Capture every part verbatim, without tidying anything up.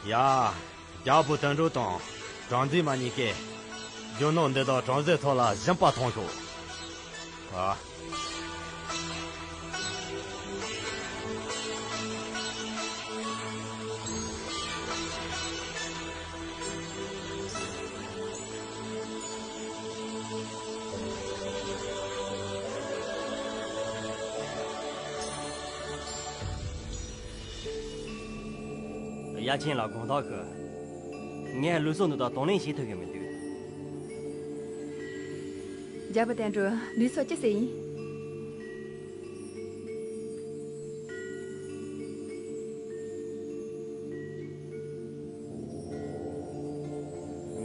ཡ། རྒྱལ་པོ་དོན་གྲུབ་དང་དྲང་འཛིན་མ་གཉིས་ཀས་རྒྱུ་ནོར་འདི་དག་བྲམ་ཟེ་ཚོ་ལ་སྦྱིན་པ་གཏོང་ཤོག་ཨ། ཡ་ཆེན་ལགས་དགོངས་དག་ཞུ། ངས་ལུགས་སྲོལ་འདི་དག་དང་ལེན་བྱེད་ཐུབ་ཀྱི་མི་འདུག་རྒྱལ་པོ་དོན་གྲུབ། ལུགས་སྲོལ་ཅི་ཟེར་ཡིན།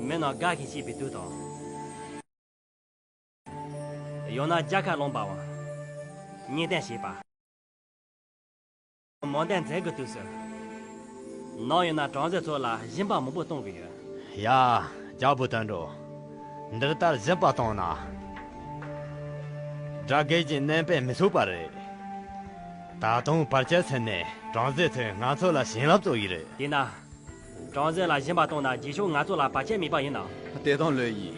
མི་རྣམས་དགའ་ཞིང་སྐྱིད་པའི་དུས་དང་། ཡང་ན་རྒྱལ་ཁ་ལོངས་པའམ། གཉེན་སྟོན་བྱེད་པ། མོ་འདན་མཛད་དགོས་དུས་སུ། ནམ་ཡིན་ན་བྲམ་ཟེ་ཚོ་ལ་སྦྱིན་པ་མང་པོ་གཏོང་གི་ཡོད། ཡ། རྒྱལ་པོ་དོན་གྲུབ། འདི་ལྟར་སྦྱིན་པ་བཏང་ན། དགྲ་བགེགས་ཀྱི་གནོན་པས་མི་ཚུགས་པ་རེད། ད་དུང་བར་ཆད་ཟིན་ནས་བྲམ་ཟེ་ཚོས་ང་ཚོ་ལ་བྱིན་རླབས་སྩོལ་གྱི་རེད། དེས་ན། བྲམ་ཟེ་ལ་སྦྱིན་པ་བཏང་ན་རྗེས་ཕྱོགས་ང་ཚོ་ལ་བར་ཆད་མེད་པ་ཡིན་ནམ། དེ་དང་ལོས་ཡིན།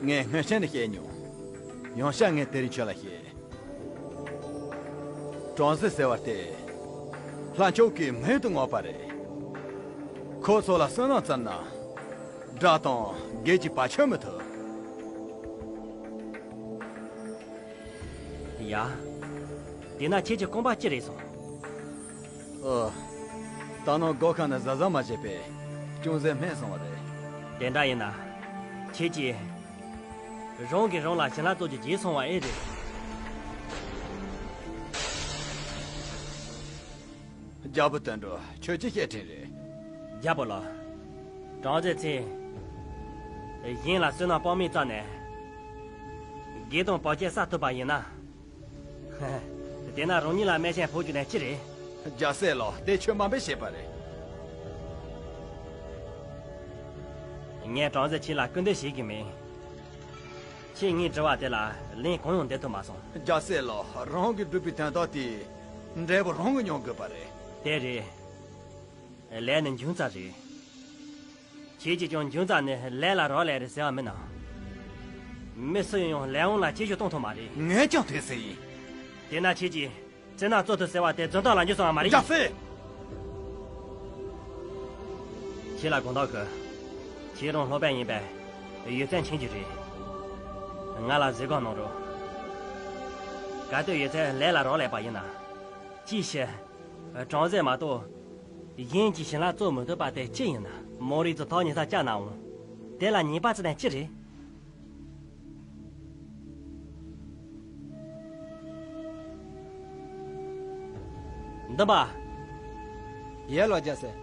ངས་སྔོན་ཆད་ནས་བཤད་མྱོང་། ཡང་བསྐྱར་ངས་དེ་རིང་ཁྱོད་ལ་བཤད། བྲམ་ཟེ་ཟེར་བ་དེ། ལྷ་མཆོག་གིས་མི་ཡུལ་དུ་མངགས་པ་རེད། ཁོ་ཚོ་ལ་བསོད་ནམས་བརྩམས་ན། དགྲ་དང་བགེགས་ཀྱིས་བར་ཆད་མི་ཐུབ། ཡ། དེས་ན་ཁྱེད་ཀྱི་རྐང་པ་ཅི་རེད་སོང་། ཨོ། ད་ནངས་སྒོ་ཁ་ནས་གཟབ་གཟབ་མ་བྱས་པས་ཅུང་ཟད་སྨན་སོང་བ་རེད། དེ་འདྲ་ཡིན་ན། ཁྱེད་ཀྱིས། རང་གིས་རང་ལ་བྱིན་རླབས་སྩོལ་རྒྱུ་བརྗེད་སོང་བ་ཨེ་རེད། རྒྱལ་པོ་དོན་གྲུབ། ཁྱོད་ཀྱི་བཤད་ཁྲིམས་རེད། རྒྱལ་པོ་ལགས། བྲམ་ཟེ་ཚོས། གཞན་ལ་བསོད་ནམས་སྤང་མི་བརྩམས་ནས། བགེགས་དང་བར་ཆད་བསལ་ཐུབ་པ་ཡིན་ན། དེས་ན་རང་ཉིད་ལ་རྨས་ཆེན་ཕོག་རྒྱུ་ནི་ཅི་རེད། རྒྱལ་སྲས་ལགས། དེ་ཁྱོད་དམའ་འབེབས་བྱས་པ་རེད། ངས་བྲམ་ཟེ་ཁྱེད་ལ་སྐུར་འདེབས་བྱེད་ཀྱི་མེད། ཁྱེད་ངའི་དྲི་བ་དེ་ལ་ལན་གང་ཡང་འདེབས་ཐུབ་མ་སོང་། རྒྱལ་སྲས་ལགས། རང་གིས་བསྒྲུབས་པའི་དོན་དག་དེ། འབྲས་བུ་རང་གིས་མྱོང་དགོས་པ་རེད། དེ་རེད། ལས་ནི་འབྱུང་རྩ་རེད། ཁྱེད་ཀྱིས་ཀྱང་འབྱུང་རྩ་ནི་ལས་ལ་རག་ལས་རེད་ཟེར་བ་མིན་ནམ། མི་སུ་ཡིན་ཡང་ལས་དབང་ལ་བཅོས་བསྒྱུར་གཏོང་ཐུབ་མ་རེད། ངས་ཀྱང་དེ་ཟེར་ཡིན། དེས་ན་ཁྱེད་ཀྱིས་བསོད་ནམས་སྩོལ་ཐུབ་ཟེར་བ་དེ་རྫུན་རྟགས་ལ་འགྱུར་སོང་བ་མ་རེད། རྒྱལ་སྲས། ཁྱེད་ལ་དགོངས་དག་གི། ཁྱེད་རང་སློབ་དཔོན་ཡིན་པས་ཡོན་ཏན་མཁྱེན་རྒྱུ་རེད། ང་ལ་གཟིགས་སྐོར་གནང་རོགས། གལ་ཏེ་ཡོད་ཚད་ལས་ལ་རག་ལས་པ་ཡིན་ན། ཅིའི་ཕྱིར། བྲམ་ཟེ་མ་གཏོགས། གཞན་གྱིས་བྱིན་རླབས་སྩོལ་མི་ཐུབ་པ་དེ་ཅི་ཡིན་ན། མོ་རིགས་ཚོ་ཐག་ཉེ་ས་བཅད་ནའང་། དེ་ལ་ཉེས་པ་བརྩི་ནས་ཅི་རེད། འདུན་པ། ཡེ་ལོ་རྒྱལ་སྲས།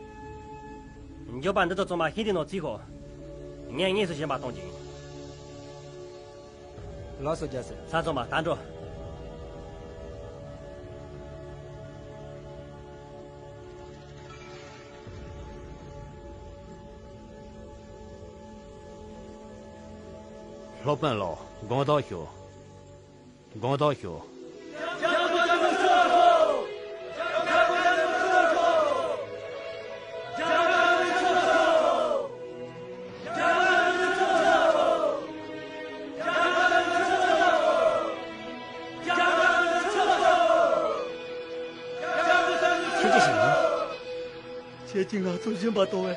མགྱོགས་པ་འདི་ཚོ་ཚང་མ་ཤིང་དེའི་ནང་བརྩིགས་ཤོག་ངས་དངོས་སུ་སྦྱིན་པ་གཏོང་རྒྱུ་ཡིན། ལགས་སོ་རྒྱལ་སྲས། ས་མཚམས་མ་ད་འགྲོ། སློབ་དཔོན་ལགས། དགོངས་དག་ཞུ། དགོངས་དག་ཞུ། ཁྱེད་ཅི་ཞིག་ཡིན། ཁྱེད་ཀྱིས་ང་ཚོ་སྦྱིན་པ་གཏོང་བས།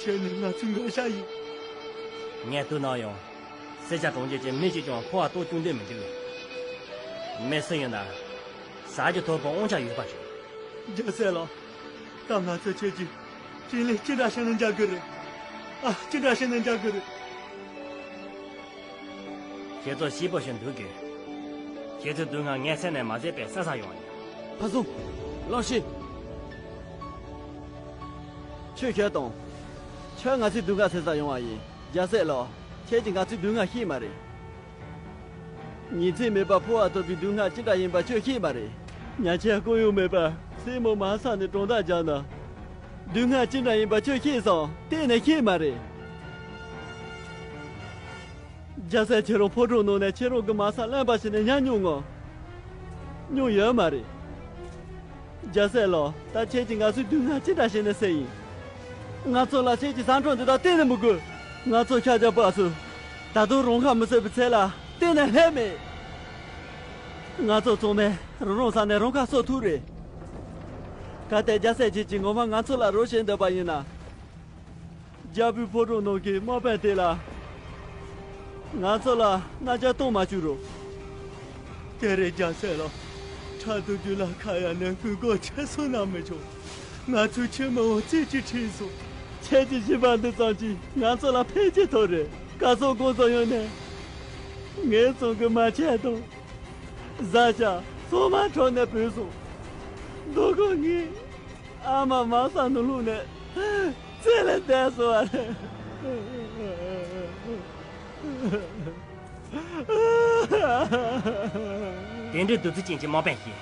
ཁྱེད་ནི་ང་ཚོའི་མགོན་སྐྱབས་ཡིན། ངས་ལྟོས་ན་ཡང་། སེར་སྐྱ་གྲོང་ཁྱེར་གྱི་མི་གཅིག་ཀྱང་འཕོ་བ་གཏོང་བཅུག་འདོད་མི་འདུག་མི་སུ་ཡིན་ན། ཟ་རྒྱུ་ཐོབ་པའི་དབང་ཆ་ཡོད་པ་རེད། རྒྱལ་སྲས་ལགས། ད་ང་ཚོས་ཁྱེད་ཀྱི་དྲིན་ལན་ཅི་འདྲ་ཞིག་ནས་འཇལ་དགོས་རེད། ཨ། ཅི་འདྲ་ཞིག་ནས་འཇལ་དགོས་རེད། ཁྱེད་ཚོ་སྐྱིད་པོ་ཞིག་འདུག་གི། ཁྱེད་ཚོའི་སྡུག་བསྔལ་ངའི་སེམས་ནས་མ་བཟོད་པས་བསལ་ས་ཡོང་བ་ཡིན། ཕ་བཟང་། གླང་ཤེས། ཁྱོད་ཤོད་དང་། ཁྱོད་ང་ཚོའི་སྡུག་བསྔལ་སེལ་ས་ཡོང་བ་ཡིན། རྒྱལ་སྲས་ལགས། ཁྱེད་ཀྱིས་ང་ཚོའི་སྡུག་བསྔལ་ཤེས་མ་རེད། ཉིན་མཚན་མེད་པར་འཕོ་བ་ཐོབ་པའི་སྡུག་བསྔལ་ཅི་འདྲ་ཡིན་པ་ཁྱོད་ཤེས་མ་རེད། ཉ་ཆེན་ལྐོག་གཡོ་མེད་པར་སྲས་མོ་མ་ས་ནས་གྲོང་རྡལ་རྒྱག་ན། སྡུག་བསྔལ་ཅི་འདྲ་ཡིན་པ་ཁྱོད་ཤེས་སམ། གཏན་ནས་ཤེས་མ་རེད། རྒྱལ་སྲས་ཁྱེད་རང་ཕོ་བྲང་ནང་ནས་ཁྱེད་རང་གི་མ་ས་རློན་པ་བྱས་ནས་ཉལ་མྱོང་ངམ། མྱོང་ཡོད་མ་རེད། རྒྱལ་སྲས་ལགས། ད་ཁྱེད་ཀྱིས་ང་ཚོའི་སྡུག་བསྔལ་ཅི་འདྲ་བྱས་ནས་སེལ་ཡིན། ང་ཚོ་ལ་ཁྱེད་ཀྱི་ཟ་འཕྲུག་འདི་དག་གཏན་ནས་མི་དགོས། ང་ཚོ་ཤཱཀྱ་པ་སུ། ད་དུང་རང་ཁ་མི་སོས་པའི་ཚེ་ལ་གཏན་ནས་ལྷད་མེད། ང་ཚོ་ཚང་མས་རང་རང་ས་ནས་རང་ཁ་གསོ་ཐུབ་རེད། གལ་ཏེ་རྒྱལ་སྲས་ཁྱེད་ཀྱིས་ངོ་མ་ང་ཚོ་ལ་རོགས་བྱེད་འདོད་པ་ཡིན་ན། རྒྱལ་པོའི་ཕོ་བྲང་ནང་གི་དམག་དཔོན་དེ་ལ། ང་ཚོ་ལ་མནའ་བཅའ་གཏོང་མ་བཅུག་རོགས། དེ་རེད་རྒྱལ་སྲས་ལགས། ཁྲ་ཏུ་ཏུ་ལ་ཁ་ཡ་ནས་སྐུ་འགོག་ཆེ་སོང་ན་མི་ཆོག་ང་ཚོས་ཁྱེད་མི་འོང་རྩིས་ཀྱིས་ཁྲིད་སོང་། ཁྱེད་ཀྱི་བྱིས་པ་འདི་ཙམ་གྱིས་ང་ཚོ་ལ་ཕན་ཅི་ཐོགས་རེད། ག་ཚོད་གང་ཚོད་ཡོང་ནས། ངའི་ཚང་གི་མ་ཆད་དང་། བཟའ་བཅའ་ཚང་མ་འཕྲོག་ནས་བུད་སོང་། མདོ་དགོང་ངས། ཨ་མ་མ་ས་ནུ་ལྷུང་ནས་རྩེ་ལས་འདས་སོང་བ་རེད། དེ་འདྲའི་བདུད་རྩི་ཅན་གྱི་དམག་དཔོན་ཞིག་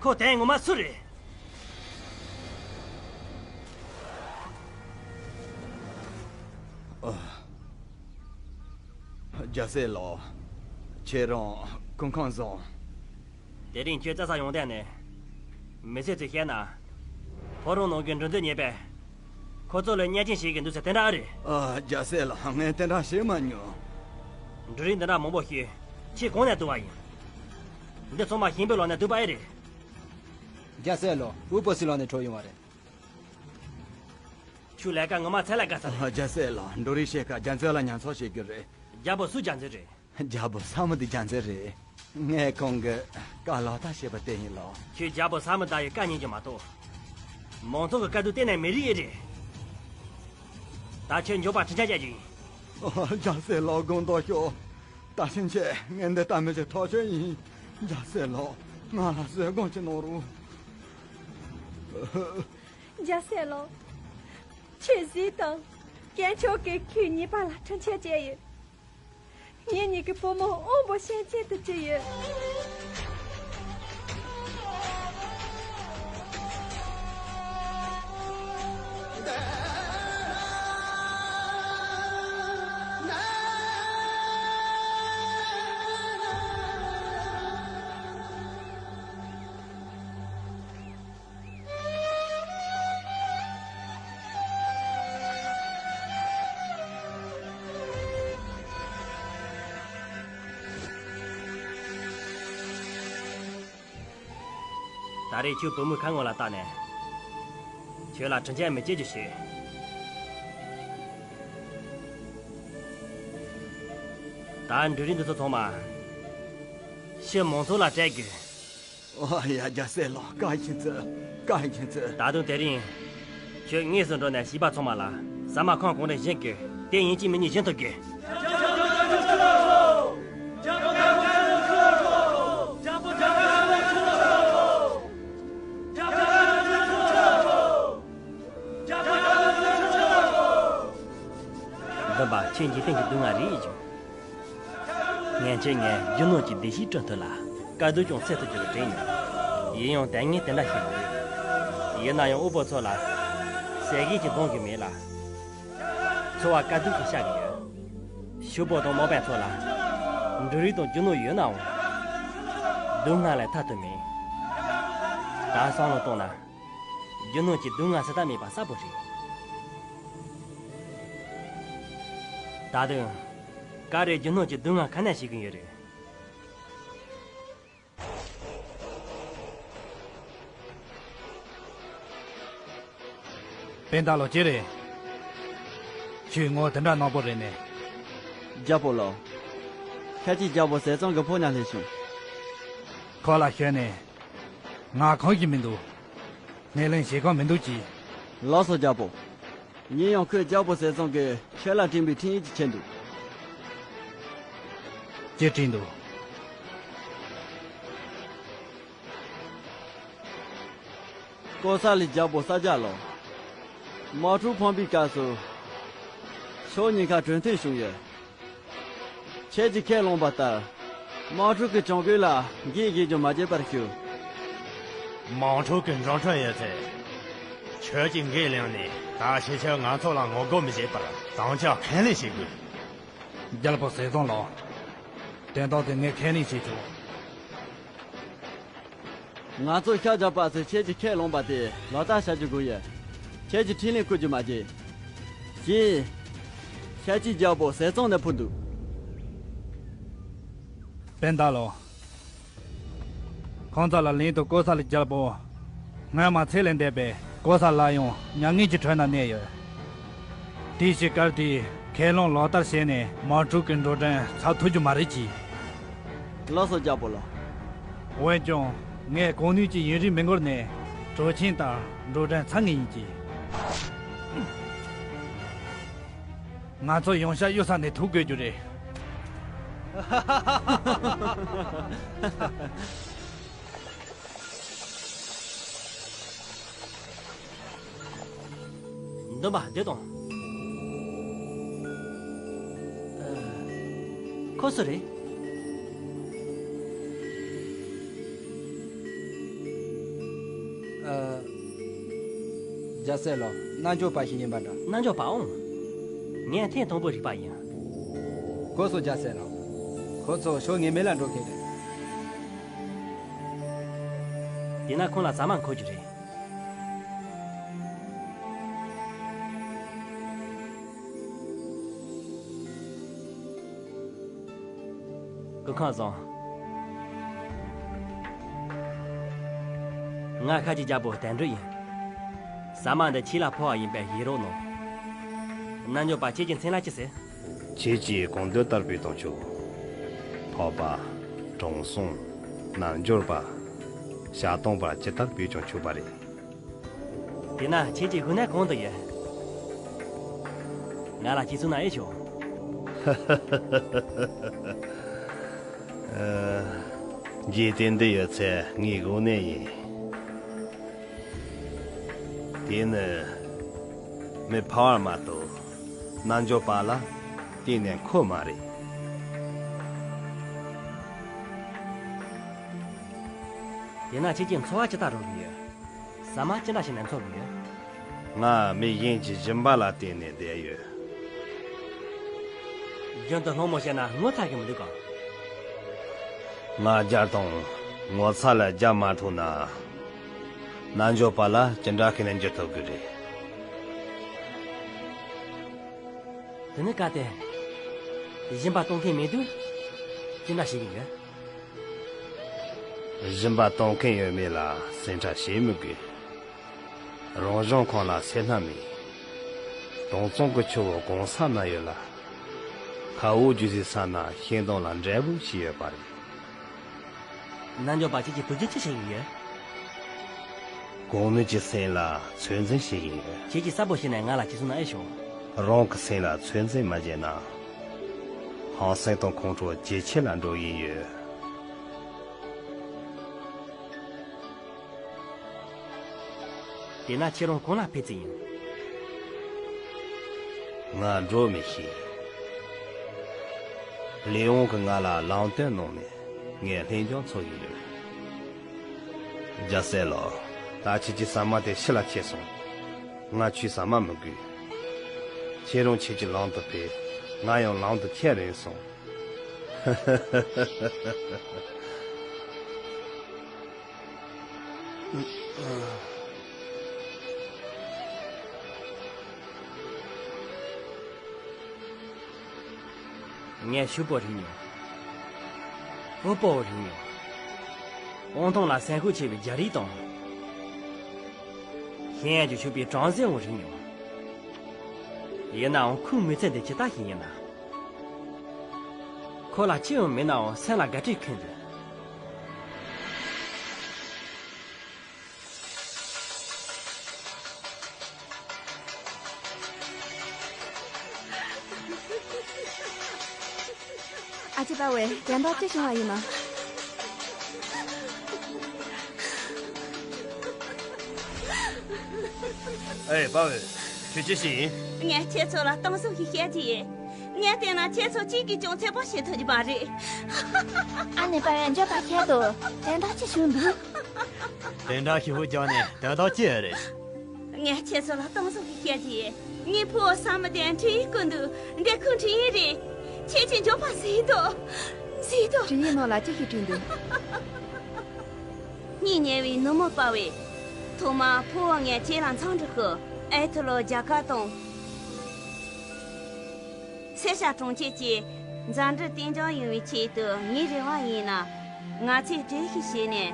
ཁོ་དེ་ངོ་མ་སུ་རེད། རྒྱལ་སྲས་ལགས། ཁྱེད་རང་སྐུ་ཁམས་བཟང་། དེ་རིང་ཁྱོད་རྩྭ་ས་ཡོང་དོན་ནི། མི་སེར་ཚོས་བཤད་ན། ཕོ་བྲང་ནང་གི་འབྲུ་མཛོད་ཉེས་པས། ཁོ་ཚོ་ལ་བརྙས་བཅོས་བྱེད་ཀྱི་འདུག་ཟེར་དེ་འདྲ་ཨེ་རེད། ཨ། རྒྱལ་སྲས་ལགས། ངས་དེ་འདྲ་ཤེས་མ་མྱོང་། འབྲུ་རིགས་འདི་འདྲ་མང་པོ་ཞིག་ཁྱེད་གང་ནས་བསྡུ་བ་ཡིན། འདི་ཚང་མ་ཞིང་པའི་ལག་ནས་བསྡུས་པ་ཨེ་རེད། རྒྱལ་སྲས་ལགས། ཨུ་པ་སི་ལག་ནས་འཕྲོག་ཡོང་བ་རེད། ཁྱོད་ལས་ཀ་ངོ་མ་ཚད་ལས་དགའ་ས་རེད། རྒྱལ་སྲས་ལགས། འབྲུ་རིགས་ཕྱེད་ཀ་རྒྱ་མཚོ་ལ་ཉར་ཚགས་བྱེད་རྒྱུ་རེད། རྒྱལ་པོ་སུ་རྒྱལ་མཚོ་རེད། རྒྱལ་པོ་ས་མུ་དི་རྒྱལ་མཚོ་རེད། ངས་ཁོང་གི་བཀའ་ལག་བསྟར་བྱས་པ་དེ་ཡིན་ལགས། ཁྱོད་རྒྱལ་པོ་ས་མུ་དི་ཡི་བཀའ་ཉན་རྒྱུ་མ་གཏོགས། མང་ཚོགས་ཀྱི་བཀའ་བསྡུར་གཏན་ནས་མི་རིགས་ཨེ་རེད། ད་ཁྱོད་མགྱོགས་པར་དྲིན་ཆེན་བྱ་རྒྱུ་ཡིན། རྒྱལ་སྲས་ལགས། དགོངས་དག་ཞུ། ད་ཕྱིན་ཆད་ངས་འདི་ལྟ་མི་བྱེད་ཐག་ཆོད་ཡིན། རྒྱལ་སྲས་ལགས། ང་ལ་བཟོད་སྒོམ་ཅིག་གནང་རོགས། རྒྱལ་སྲས་ལགས། ཁྱེད་གཟིགས་དང་། སྐྱེས་མཆོག་གིས་ཁྱེད་གཉིས་པ་ལ་ཁྲིམས་ཆད་བཅད་ཡོད། ངེད་གཉིས་ཀྱི་བུ་མོ་དབང་པོ་ཤེས་ཅན་དུ་གྱུར་ཡོད། ད་རེས་ཁྱོད་བུ་མོའི་ཁ་ངོ་ལ་བལྟས་ནས། ཁྱོད་ལ་དྲིན་ཆེན་མི་སྐྱེ་རྒྱུ་ཞིག་ད་འབྲུ་རིགས་འདི་ཚོ་ཚང་མ་ཕྱི་མང་ཚོགས་ལ་སྤྲད་དགོས། ཨོ་ཡ། རྒྱལ་སྲས་ལགས། བཀའ་ཡིན་ཚུལ། བཀའ་ཡིན་ཚུལ། ད་དུང་དེ་རིང་ཁྱོད་དངོས་སུ་འགྲོ་ནས་བྱིས་པ་ཚང་མ་ལ་ཟ་མ་ཁང་གང་རེ་བྱིན་དགོས། དེ་ཡིན་གཅིག་མིན་གཉིས་བྱིན་ཐུབ་དགོས། འདུན་པ། ཁྱེད་འཇིག་རྟེན་གྱི་སྡུག་བསྔལ་རེ་ཡིས་བྱུང་། ངས་ཁྱེད་ངས་རྒྱུ་ནོར་གྱི་བདེ་སྐྱིད་བསྐྲུན་ཐུབ་ལ། དཀའ་སྡུག་ཀྱང་སེལ་ཐུབ་རྒྱུ་རེད་དྲན་མྱོང་། ཡིན་ཡང་དོན་དངོས་དེ་འདྲ་ཞིག་མ་རེད། ཡིན་ན་ཡང་དབུལ་པོ་ཚོ་ལ་ཟས་གོས་ཀྱི་འདང་གི་མེད་ལ། འཚོ་བ་དཀའ་སྡུག་གིས་ཤར་གི་ཡོད། ཕྱུག་པོ་དང་དམག་དཔོན་ཚོ་ལ་འབྲུ་རིགས་དང་རྒྱུ་ནོར་ཡོད་ནའང་། སྡུག་བསྔལ་ལས་ཐར་ཐབས་མེད། ད་བསམ་བློ་བཏང་ན། རྒྱུ་ནོར་གྱི་སྡུག་བསྔལ་སེལ་ཐབས་མེད་པ་གསལ་པོ་རེད། ད་དུང་། ག་རེ་རྒྱུ་ནོར་གྱི་སྡུག་བསྔལ་ག་ནས་ཤེས་ཀྱི་ཡོད་རེད། སྤུན་ཟླ་ལོ་ཅི་རེད། ཁྱོད་ངོ་དེ་འདྲ་ནག་པོ་རེད་ནས། རྒྱལ་པོ་ལགས། ཁྱེད་ཀྱིས་རྒྱལ་པོ་ཟས་གཙང་གི་ཕོ་ཉ་སླེབས་བྱུང་། ཁོ་ལ་ཤོད་ནས། ང་གང་གི་མི་འདུག་སྣེ་ལེན་བྱེད་གང་མི་འདུག་ཅི། ལགས་སོ་རྒྱལ་པོ། ཡིན་ཡང་ཁོས་རྒྱལ་པོ་ཟས་གཙང་གིས་ཁྱེད་ལ་བྲིས་པའི་འཕྲིན་ཡིག་ཅིག་ཁྱེར་འདུག་ཅི་བྲིས་འདུག་ཀོ་ས་ལི་རྒྱལ་པོ་ས་སྐྱ་ལགས། དམག་འཁྲུག་འཕངས་པའི་སྐབས་སུ། ཕྱོགས་གཉིས་ཀ་གྲོས་མཐུན་བྱུང་ཡོད། ཁྱེད་ཀྱིས་ཁས་བླངས་པ་ལྟར། དམག་འཁྲུག་གི་གྱོང་གུན་ལ་འགན་འཁྱེར་རྒྱུ་མ་བརྗེད་པར་ཞུ། དམག་འཁྲུག་གི་འགྲོ་གྲོན་ཡོད་ཚེ། ཁྱོད་ཀྱིས་འགན་བླངས་ནས་ད་ཕྱི་ཕྱིར་ང་ཚོ་ལ་ངོ་རྒོལ་མི་བྱེད་པར་དམ་བཅའ་ཁས་ལེན་བྱེད་དགོས། རྒྱལ་པོ་ཟས་གཙང་ལགས། དོན་དག་དེ་ངས་ཁས་ལེན་བྱེད་ཆོག་ང་ཚོ་ཤ་རྒྱགས་པ་ཚོས་ཁྱེད་ཀྱི་ཁས་བླངས་པ་དེ་ལག་བསྟར་བྱ་རྒྱུ་དགོས་ཡོད། ཁྱེད་ཀྱིས་འཕྲིན་ལས་བསྐུར་རྒྱུ་མ་བརྗེད། གཅིག་ཤ་ཁྱིའི་རྒྱལ་པོ་ཟས་གཙང་ནས་འཕུར་འདུག་པེན་ཏཱ་ལོ། ཁོང་ཚོ་ལ་ལན་དུ་ཀོ་ས་ལི་རྒྱལ་པོ། སྔོན་མ་ཚེ་ལས་འདས་པའི་ཀོ་ས་ལ་ཡང་མྱ་ངན་གྱི་ཁྲོད་ན་གནས་ཡོད། དེའི་ཕྱིར་སྐབས་དེའི་ཁས་བླངས་ལག་བསྟར་བྱས་ནས་དམག་འཁྲུག་གི་འགྲོ་གྲོན་ཚར་ཐུབ་རྒྱུ་མ་རེད་ཀྱི། ལགས་སོ་རྒྱལ་པོ་ལགས། འོན་ཀྱང་ངས་གང་ནུས་ཀྱིས་ཡུན་རིང་མི་འགོར་ནས་དྲག་ཆེན་ལྟར་འགྲོ་གྲོན་ཚར་ངེས་ཡིན་གྱི། ང་ཚོ་ཡང་ཤ་གཡུག་ས་ནས་ཐུག་དགོས་རྒྱུ་རེད། འདོན་པ་བསྡད་དང་། ཨ། ཁོ་སུ་རེད། ཨ། རྒྱལ་སྲས་ལགས། རྣལ་འབྱོར་པ་ཞིག་ཡིན་པ་འདྲ། རྣལ་འབྱོར་པའང་། ངས་ཐེངས་དང་པོ་རིག་པ་ཡིན། གོ་སོང་རྒྱལ་སྲས་ལགས། ཁོ་ཚོ་ཞོགས་ངེས་མེད་ལ་འགྲོ་མཁན་རེད། དེས་ན་ཁོང་ལ་ཟ་མ་འཁོར་རྒྱུ་རེད། སྐུ་ཁམས་བཟང་། ང་ཤ་ཁྱིའི་རྒྱལ་པོ་དོན་གྲུབ་ཡིན། ཟ་མ་འདི་ཁྱེད་ལ་ཕོག་པ་ཡིན་པས་ཡིད་རོགས་གནང་། རྣལ་འབྱོར་པ་ཁྱེད་ཀྱི་མཚན་ལ་ཅི་ཟེར། ཁྱེད་ཀྱིས་གང་འདོད་ལྟར་ཕུལ་དང་ཆོག། འཕགས་པ། དྲང་སྲོང་། རྣལ་འབྱོར་པ། ཞལ་སྟོང་པ་ཇི་ལྟར་ཕུལ་ཀྱང་ཆོག་པ་རེད། དེས་ན་ཁྱེད་ཀྱི་དབུ་ནས་གང་དུ་ཡོད། ང་ལ་ཅིག་གསུངས་ན་ཨེ་ཆོག། ཨ། འཇིག་རྟེན་འདི་ཡོད་ཚད་ངའི་དབུ་ནས་ཡིན། དེ་ནི་མི་ཕལ་བ་མ་གཏོགས་རྣལ་འབྱོར་པ་ལ་གཏན་ནས་མཁོ་མ་རེད། དེས་ན་ཁྱེད་ཀྱིས་འཚོ་བ་ཇི་ལྟར་རོལ་གྱི་ཡོད། ཟ་མ་ཅི་འདྲ་བྱས་ནས་འཚོ་གི་ཡོད། ང་མི་གཞན་གྱི་སྦྱིན་པ་ལ་བརྟེན་ནས་བསྡད་ཡོད། རྒྱུན་དུ་སློང་མོ་བྱས་ན་ངོ་ཚ་གི་མི་འདུག་གམ། ང་རྒྱལ་དང་ངོ་ཚ་ལ་རྒྱལ་མ་ཐུབ་ན། རྣལ་འབྱོར་པ་ལ་ཅི་འདྲ་བྱས་ནས་འགྱུར་ཐུབ་ཀྱི་རེད། དེ་ནི་གལ་ཏེ། སྦྱིན་པ་གཏོང་མཁན་མེད་དུས། ཅི་འདྲ་བྱེད་ཀྱི་ཡོད། སྦྱིན་པ་གཏོང་མཁན་ཡོད་མེད་ལ་སེམས་ཁྲལ་བྱེད་མི་དགོས། རང་བྱུང་ཁམས་ལ་སེར་སྣ་མེད། དྭངས་གཙང་གི་ཆུ་བོ་གང་ས་ན་ཡོད་ལ། མཁའ་དབུགས་རྒྱུ་ཟིག་ས་ན་ཤིང་སྡོང་ལ་འབྲས་བུ་ཞིག་ཡོད་པ་རེད། རྣལ་འབྱོར་པ་ཁྱེད་ཀྱིས་བུ་རྒྱུད་ཅི་བྱེད་ཀྱི་ཡོད། གང་ནུས་ཀྱིས་སེམས་ལ་ཚོད་འཛིན་བྱེད་ཀྱི་ཡོད། ཁྱེད་ཀྱིས་གསལ་པོ་བྱས་ནས་ང་ལ་ཅིག་གསུངས་ན་ཨེ་ཤོག། རང་གི་སེམས་ལ་ཚོད་འཛིན་མ་བྱས་ན། ཧང་སངས་དང་ཁོང་ཁྲོ་ཇེ་ཆེ་ལ་འགྲོ་གི་ཡོད། དེས་ན་ཁྱེད་རང་གང་ལ་ཕེབས་རྩིས་ཡིན། ང་འགྲོ་མི་ཤེས། ལས་དབང་གིས་ང་ལ་ལམ་སྟོན་གནང་ནས་ངས་ལྷིང་འཇགས་འཚོ་ཡི་ཡོད། རྒྱལ་སྲས་ལགས། ད་ཁྱེད་ཀྱི་ཟ་མ་དེ་ཕྱི་ལ་ཁྱེར་སོང་། ང་ཁྱོའི་ཟ་མ་མི་དགོས། ཁྱེད་རང་ཁྱེད་ཀྱི་ལམ་དུ་ཕེབས། ང་ཡང་ལམ་དུ་ཁྱེར་རན་སོང་། ངས་ཕྱུག་པོ་རེད་མྱོང་། དབུལ་པོ་རེད་མྱོང་། དབང་ཐང་ལ་སེམས་ཤུགས་ཆེ་བའི་རྒྱ་རིགས་དང་། ཤེས་ཡོན་གྱིས་ཕྱུག་པའི་གྲངས་ཅན་བོ་རེད་མྱོང་། ཡིན་ནའང་ཁོའི་མི་ཚེ་འདི་ཇི་ལྟ་ཞིག་ཡིན་ན། ཁོ་ལ་ཅི་ཡང་མེད་ནའང་སེམས་ལ་དགའ་སྤྲོས་ཁེངས་འདུག། ཨ་ཅེ་དཔའ་བོས་དོན་དག་ཅི་བྱུང་བ་ཡིན་ནམ། ཨེ་དཔའ་བོ། ཁྱོད་ཅི་ཞིག་ཡིན། ངས་ཁྱེད་ཚོ་ལ་གཏམ་གསུམ་ཞིག་བཤད་རྒྱུ་ཡིན། ངས་བལྟས་ན་ཁྱེད་ཚོ་གཅིག་གིས་ཀྱང་ཚོད་དཔག་བྱེད་ཐུབ་ཀྱི་མ་རེད། ཨ་ནེ་དཔའ་བོས་འགྱོད་པ་བྱས་འདུག། དོན་དག་ཅི་བྱུང་འདུག། དེ་འདྲ་ཞིག་ཧུ་ཀྱང་ནས་དོན་དག་ཅི་རེད། ངས་ཁྱེད་ཚོ་ལ་གཏམ་གསུམ་ཞིག་བཤད་རྒྱུ་ཡིན། ངའི་ཕུ་བོ་བསམ་མི་དེ་འཕྲིན་ཡིག་བསྐུར་འདུག། འདི་ཁོའི་འཕྲིན་ཡིག་རེད། ཁྱེད་ཀྱིས་འགྱོད་པ་བཟོས་འདུག། བཟོས་འདུག། འཕྲིན་ཡིག་ནང་ལ་ཅི་ཞིག་བྲིས་འདུག། གཉིད་ཉལ་བའི་ནུབ་མོ་དཔའ་བོས། ཐོག་མར་ཕུ་བོ་ངས་ཁྱེད་ལ་འཚམས་འདྲི་ཞུ། ཨེ་ཐི་ལོ་རྒྱལ་ཁབ་དང་། སེ་ཤ་གྲོང་ཁྱེར་གྱི་མཛའ་འབྲེལ་བརྟན་འཇགས་ཡོང་བའི་ཆེད་དུ། ངའི་རེ་བ་ཡིན་ན། ང་ཚོས་གྲོས་གཞི་བྱས་ནས།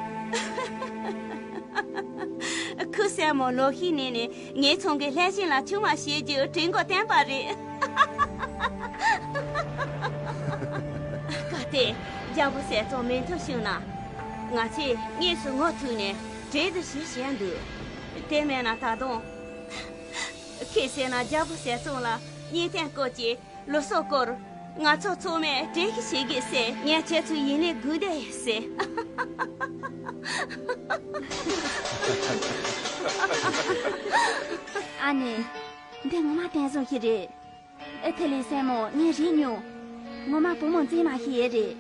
ཁོའི་སྲས་མོ་ལོ་ཤི་ནས་ནས་ངེད་ཚང་གི་ལྷས་བྱིན་ལ་ཆུང་བ་བྱེད་རྒྱུའི་གྲོས་འགོ་བཏོན་པ་རེད། གལ་ཏེ་རྒྱལ་པོ་ཟས་གཙང་མོས་མཐུན་བྱུང་ན། ང་ཚོས་དངོས་སུ་ངོ་ཐུག་ནས་གྲོས་བསྡུར་ཞིག་བྱས་འདུག་དེ་མེད་ན་ད་དུང་། ཁྱེད་ཟེར་ན་རྒྱལ་པོ་ཟས་གཙང་ལ་གཉེན་སྟོན་སྐོར་གྱི་ལུགས་སྲོལ་སྐོར། ང་ཚོ་ཚང་མས་གྲོས་གཞི་བྱེད་དགོས་ཟེར། ངས་ཁྱེད་ཚོའི་ཡིན་ལས་དགོས་བསྡད་ཟེར། ཨ་ནི། འདི་ངོ་མ་བསྟན་བཟུང་ཞིག་རེད། ཨེ་ཐི་ལི་སྲས་མོ་ངས་རིག་མྱོང་། ངོ་མ་བུ་མོ་མཛེས་མ་ཞིག་ཡོད་རེད།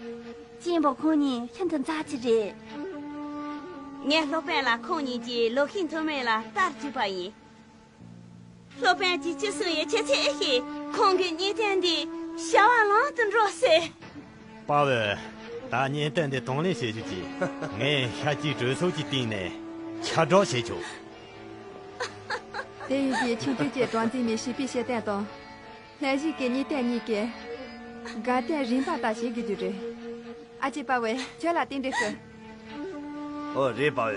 གཅེན་པོ་ཁོང་གཉིས་ཤིན་ཏུ་མཛའ་ཅིག་རེད། ངས་སློབ་དཔོན་ལ་ཁོང་གཉིས་ཀྱིས་ལོ་ཤས་ཐུན་མིན་ལ་ལྟར་བཅུག་པ་ཡིན། སློབ་དཔོན་གྱིས་ཅི་གསུངས་ཡོད། ཁྱེད་ཚོས་ཨེ་ཤེས། ཁོང་གི་གཉེན་སྟོན་འདི་བྱ་བ་ལམ་དུ་འགྲོ་ཟེར། དཔའ་བོས། ད་གཉེན་སྟོན་འདི་དང་ལེན་བྱེད་རྒྱུ་གྱིས། ངས་ཤ་གཅིག་གྲོས་ཚོགས་ཀྱི་སྟེང་ནས་ཁྱབ་བསྒྲགས་བྱེད་ཆོག་དེ་ཡིན་དུས་ཆིང་ཏུའུ་བཅས་གྲོང་འཛིན་མའི་བྱིས་པའི་ཤེས་ལྡན་དང་། ལྷས་བྱིན་གྱི་གཉེན་སྟོན་གཉིས་ཀྱིས་དགའ་སྟོན་རིམ་པ་ལྟར་བྱེད་དགོས་རྒྱུ་རེད། ཨ་ཅེ་དཔའ་བོས་ཁྱོད་ལ་རྟེན་འབྲེལ་ཞུ། ཨོ་རེད་དཔའ་བོས།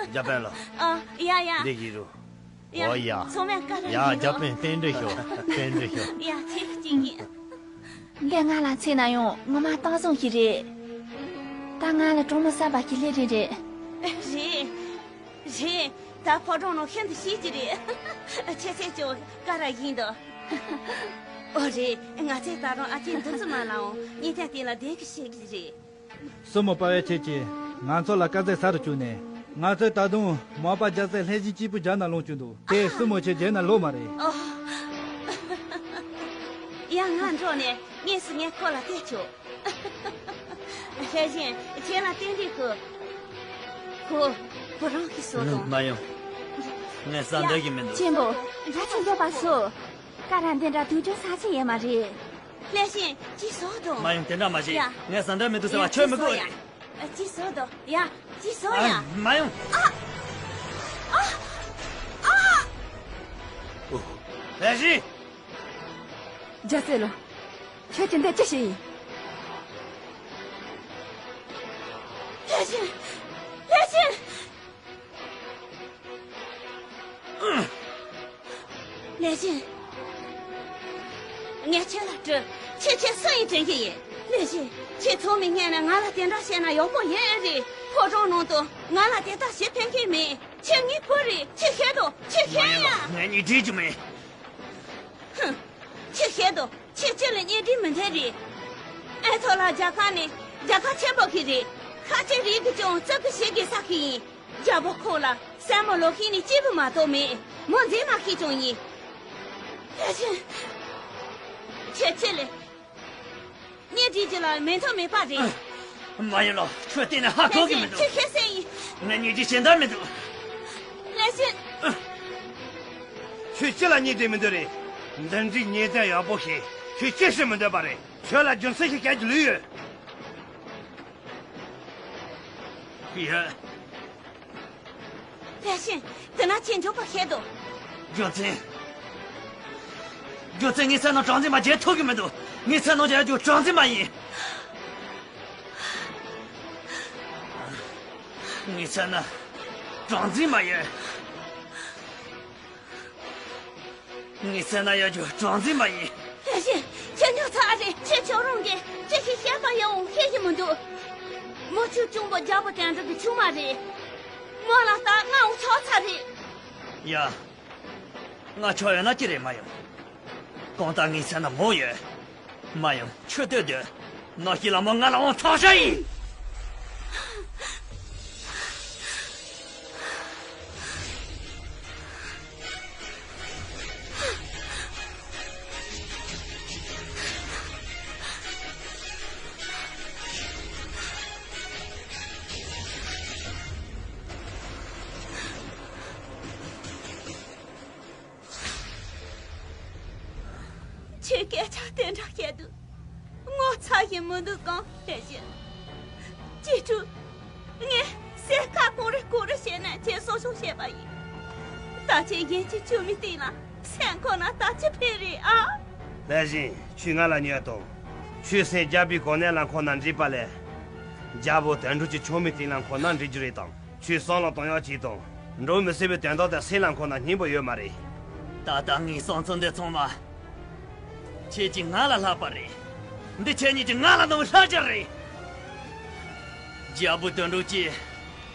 རྒྱ་དཔོན་ལ། ཨ་ཡ་ཡ། འདི་གི་རུ། ཡ། ཨོ་ཡ། ཚང་མས་བཀའ་དྲིན་ཡ་ཡིན་རྒྱ་དོ། དཔོན་རྟེན་འབྲེལ་ཞུ། རྟེན་འབྲེལ་ཞུ། ཡ་ཚིག་གཅིག་ཡིན། འདི་ང་ལ་མཚོན་ན་ཡང་ངོ་མ་བསྟན་བཟུང་ཞིག་རེད། ད་ང་ལ་གྲོགས་མོ་གསར་པ་ཞིག་སླེབས་རེད་རེད། རེད། རེད། ད་ཕོ་བྲང་ནང་ཤིན་ཏུ་ཞེད་ཀྱི་རེད། ཁྱེད་ཚོས་ཀྱང་བཀའ་དྲིན་ཡིན་དོ། ཨོ་རེད། ང་ཚོས་ད་རུང་ཨ་ཅེ་འདུ་འཛི་མ་ལའང་གཉེན་སྟོན་དེ་ལ་བདེ་གི་བྱེད་ཀྱི་རེད། སྲུ་མོ་དཔའ་བོའི་ཁྱེད་ཀྱིས་ང་ཚོ་ལ་དཀའ་ཚེགས་ཟ་རུ་བཅུག་ནས། ང་ཚོས་ད་དུང་མོ་པ་རྒྱལ་སྲས་ལྷས་བྱིན་གཅིག་པུ་རྒྱབ་ན་ལོངས་སྤྱོད་འདུག་དེ་སྲུ་མོ་ཁྱེད་རྒྱལ་ན་ལོ་མ་རེད། ཨོ། ཡ་ང་འགྲོ་ནས་དངོས་སུ་ངས་ཁོ་ལ་བལྟས་ཆོག་ལྷས་བྱིན་ཁྱེད་ལ་རྟེན་འབྲེལ་ཞུ། ཁོ་བུ་རང་གི་བཟོ་དང་། མ་ཡོང་། ངས་ཟ་འདོད་ཀྱི་མི་འདུག་གཅེན་པོ། ད་ཁྱེད་འདོད་པ་ཞུ། ཀ་ར་འདི་འདྲ་སྡུག་སྦྱོང་ས་ཆ་ཡོད་མ་རེད། ལྷས་བྱིན་ཅི་བཟོ་དང་། མ་ཡོང་། དེ་འདྲ་མ་བྱེད། ཡ། ངས་ཟ་འདོད་མི་འདུག་ཟེར་བ་ཁྱོད་མི་དགོས་རེད། ཅི་བཟོ་དང་། ཡ། ཅི་བཟོ་ཡ། མ་ཡོང་། ཨ། ཨ། ཨ། ལྷས་བྱིན། རྒྱལ་སྲས་ལགས། ཁྱོད་ཀྱིས་འདི་ཅི་བྱས་ཡིན། ལྷས་བྱིན། ལྷས་བྱིན། ལྷས་བྱིན། ངས་ཁྱེད་ལ་དྲི། ཁྱེད་ཁྱེད་སུ་ཡིན་དྲན་གྱི་ཡིན། ལྷས་བྱིན། ཁྱེད་ཚང་མའི་སྔོན་ནས་ང་ལ་དེ་འདྲ་བཤད་ན་ཡག་པོ་ཡོད་ཨེ་རེད། ཕོ་བྲང་ནང་དུ་ང་ལ་དེ་ལྟ་བྱེད་ཕན་གྱི་མེད། ཁྱེད་ངའི་བུ་རེད། ཁྱེད་ཤེས་དོ། ཁྱེད་ཤེས་ཡ། ངས་གཉིས་སྒྲིལ་རྒྱུ་མེད། ཧུམ། ཁྱེད་ཤེས་དོ། ཁྱེད་ཅི་ལ་གཉེན་སྒྲིག་མི་འདོད་རེད། ཨེ་ཐོ་ལ་རྒྱལ་ཁབ་ནི་རྒྱལ་ཁབ་ཆེན་པོ་ཞིག་རེད། ཁ་ཆེ་རིགས་ཀྱིས་ཀྱང་བརྩི་བཀུར་བྱེད་དགོས་ས་ཞིག་ཡིན། རྒྱལ་པོ་ཁོ་ལ་སྲས་མོ་ལོ་ཤས་ནི་གཅིག་པུ་མ་གཏོགས་མེད། མོ་མཛེས་མ་ཞིག་ཀྱང་ཡིན། ལྷས་བྱིན། ཁྱེད་ཅི་ལ། གཉེན་སྒྲིག་རྒྱུ་ལ་མོས་མཐུན་མེད་པ་རེད། མ་ཡིན་ལོ། ཁྱོད་གཏན་ནས་ཧ་གོ་གི་མི་འདུག་ཁྱོད་ཤེས་གསལ་ཡིན། ངས་གཉེན་སྒྲིག་བྱེད་འདོད་མི་འདུག་ལྷས་བྱིན། ཁྱོད་ཅི་ལ་གཉེན་སྒྲིག་མི་འདོད་རེད། འདི་འདྲའི་ཉེས་ཚན་ཡག་པོ་ཞིག་ཁྱོད་ཅི་ཞིག་མི་འདོད་པ་རེད། ཁྱོད་ལ་རྒྱུ་མཚན་ཞིག་བཤད་རྒྱུ་ལོས་ཡོད། ཡོད། ལྷས་བྱིན། དེ་ན་ཁྱེད་མགྱོགས་པོ་ཤེས་དོ། རྒྱུ་མཚན། རྒྱུ་མཚན་ངའི་སེམས་ནང་གྲངས་འཛིན་མ་བྱེད་ཐུབ་ཀྱི་མི་འདུག་ངའི་སེམས་ནང་བྱེད་རྒྱུ་གྲངས་འཛིན་མ་ཡིན། ངའི་སེམས་ན་གྲངས་འཛིན་མ་ཡོད། ངའི་སེམས་ན་ཡོད་རྒྱུ་གྲངས་འཛིན་མ་ཡིན། ལྷས་བྱིན། ཁྱེད་ཉོ་ཚར་རེད། ཁྱེད་ཁྱོད་རང་གིས་ཅི་ཞིག་བཤད་པ་ཡིན་འོང་ཤེས་ཀྱི་མི་འདུག་མོ་ཆུ་གཅུང་པོ་རྒྱལ་པོ་དོན་གྲུབ་ཀྱི་ཆུང་མ་རེད། མོ་ལ་ལྟ་ང་འོང་ཆོག་ཚར་རེད། ཡ། ང་ཆོག་ཡོད་ན་ཅི་རེད་མ་ཡོང་། གང་ལྟར་ངའི་སེམས་ན་མོ་ཡོད། མ་ཡོང་ཁྱོད་ལྟོས་སྡོད། ནག་ཤི་ལ་མོ་ང་ལ་འོང་ཐག་ཆོད་ཡིན། ཁྱོད་སྐད་ཆ་དེ་འདྲ་བཤད་དུས་ངོ་ཚ་ཞིག་མི་འདུག་གམ། ལྷས་བྱིན། གཅེས་ཕྲུག་ངས་སེམས་ཁ་གོ་རེ་གོ་རེ་བྱས་ནས་ཁྱེད་གསོ་སྐྱོང་བྱས་པ་ཡིན། ད་ཁྱེད་ཡན་ཆད་བཅོས་མའི་སྟེང་ལ་སེམས་ཁོ་ན་ད་ཅི་ཕན་རེད་ཨ། ལྷས་བཞིན་ཁྱོས་ང་ལ་ཉོན་དང་། ཁྱོད་སེམས་རྒྱལ་པོའི་གོ་གནས་ལ་འཁོར་ན་འགྲིག་པ་ལས། རྒྱལ་པོ་དོན་གྲུབ་ཀྱི་ཆུང་མའི་སྟེང་ལ་འཁོར་ན་འགྲིག་རྒྱུ་རེད་དམ། ཁྱོད་བསམ་བློ་གཏོང་ཡག་ཅིག་དང་། འགྲོ་མི་སྲིད་པའི་དོན་དག་དེ་སེམས་ལ་འཁོར་ན་སྙིང་པོ་ཡོད་མ་རེད། ད་ལྟ་ངའི་བསམ་ཚུལ་འདི་ཚང་མ། ཁྱེད་ཀྱིས་ང་ལ་ལྷག་པ་རེད། འདི་ཁྱེད་གཉིས་ཀྱིས་ང་ལ་གནང་བའི་ལྷག་བྱ་རེད། རྒྱལ་པོ་དོན་གྲུབ་ཀྱིས་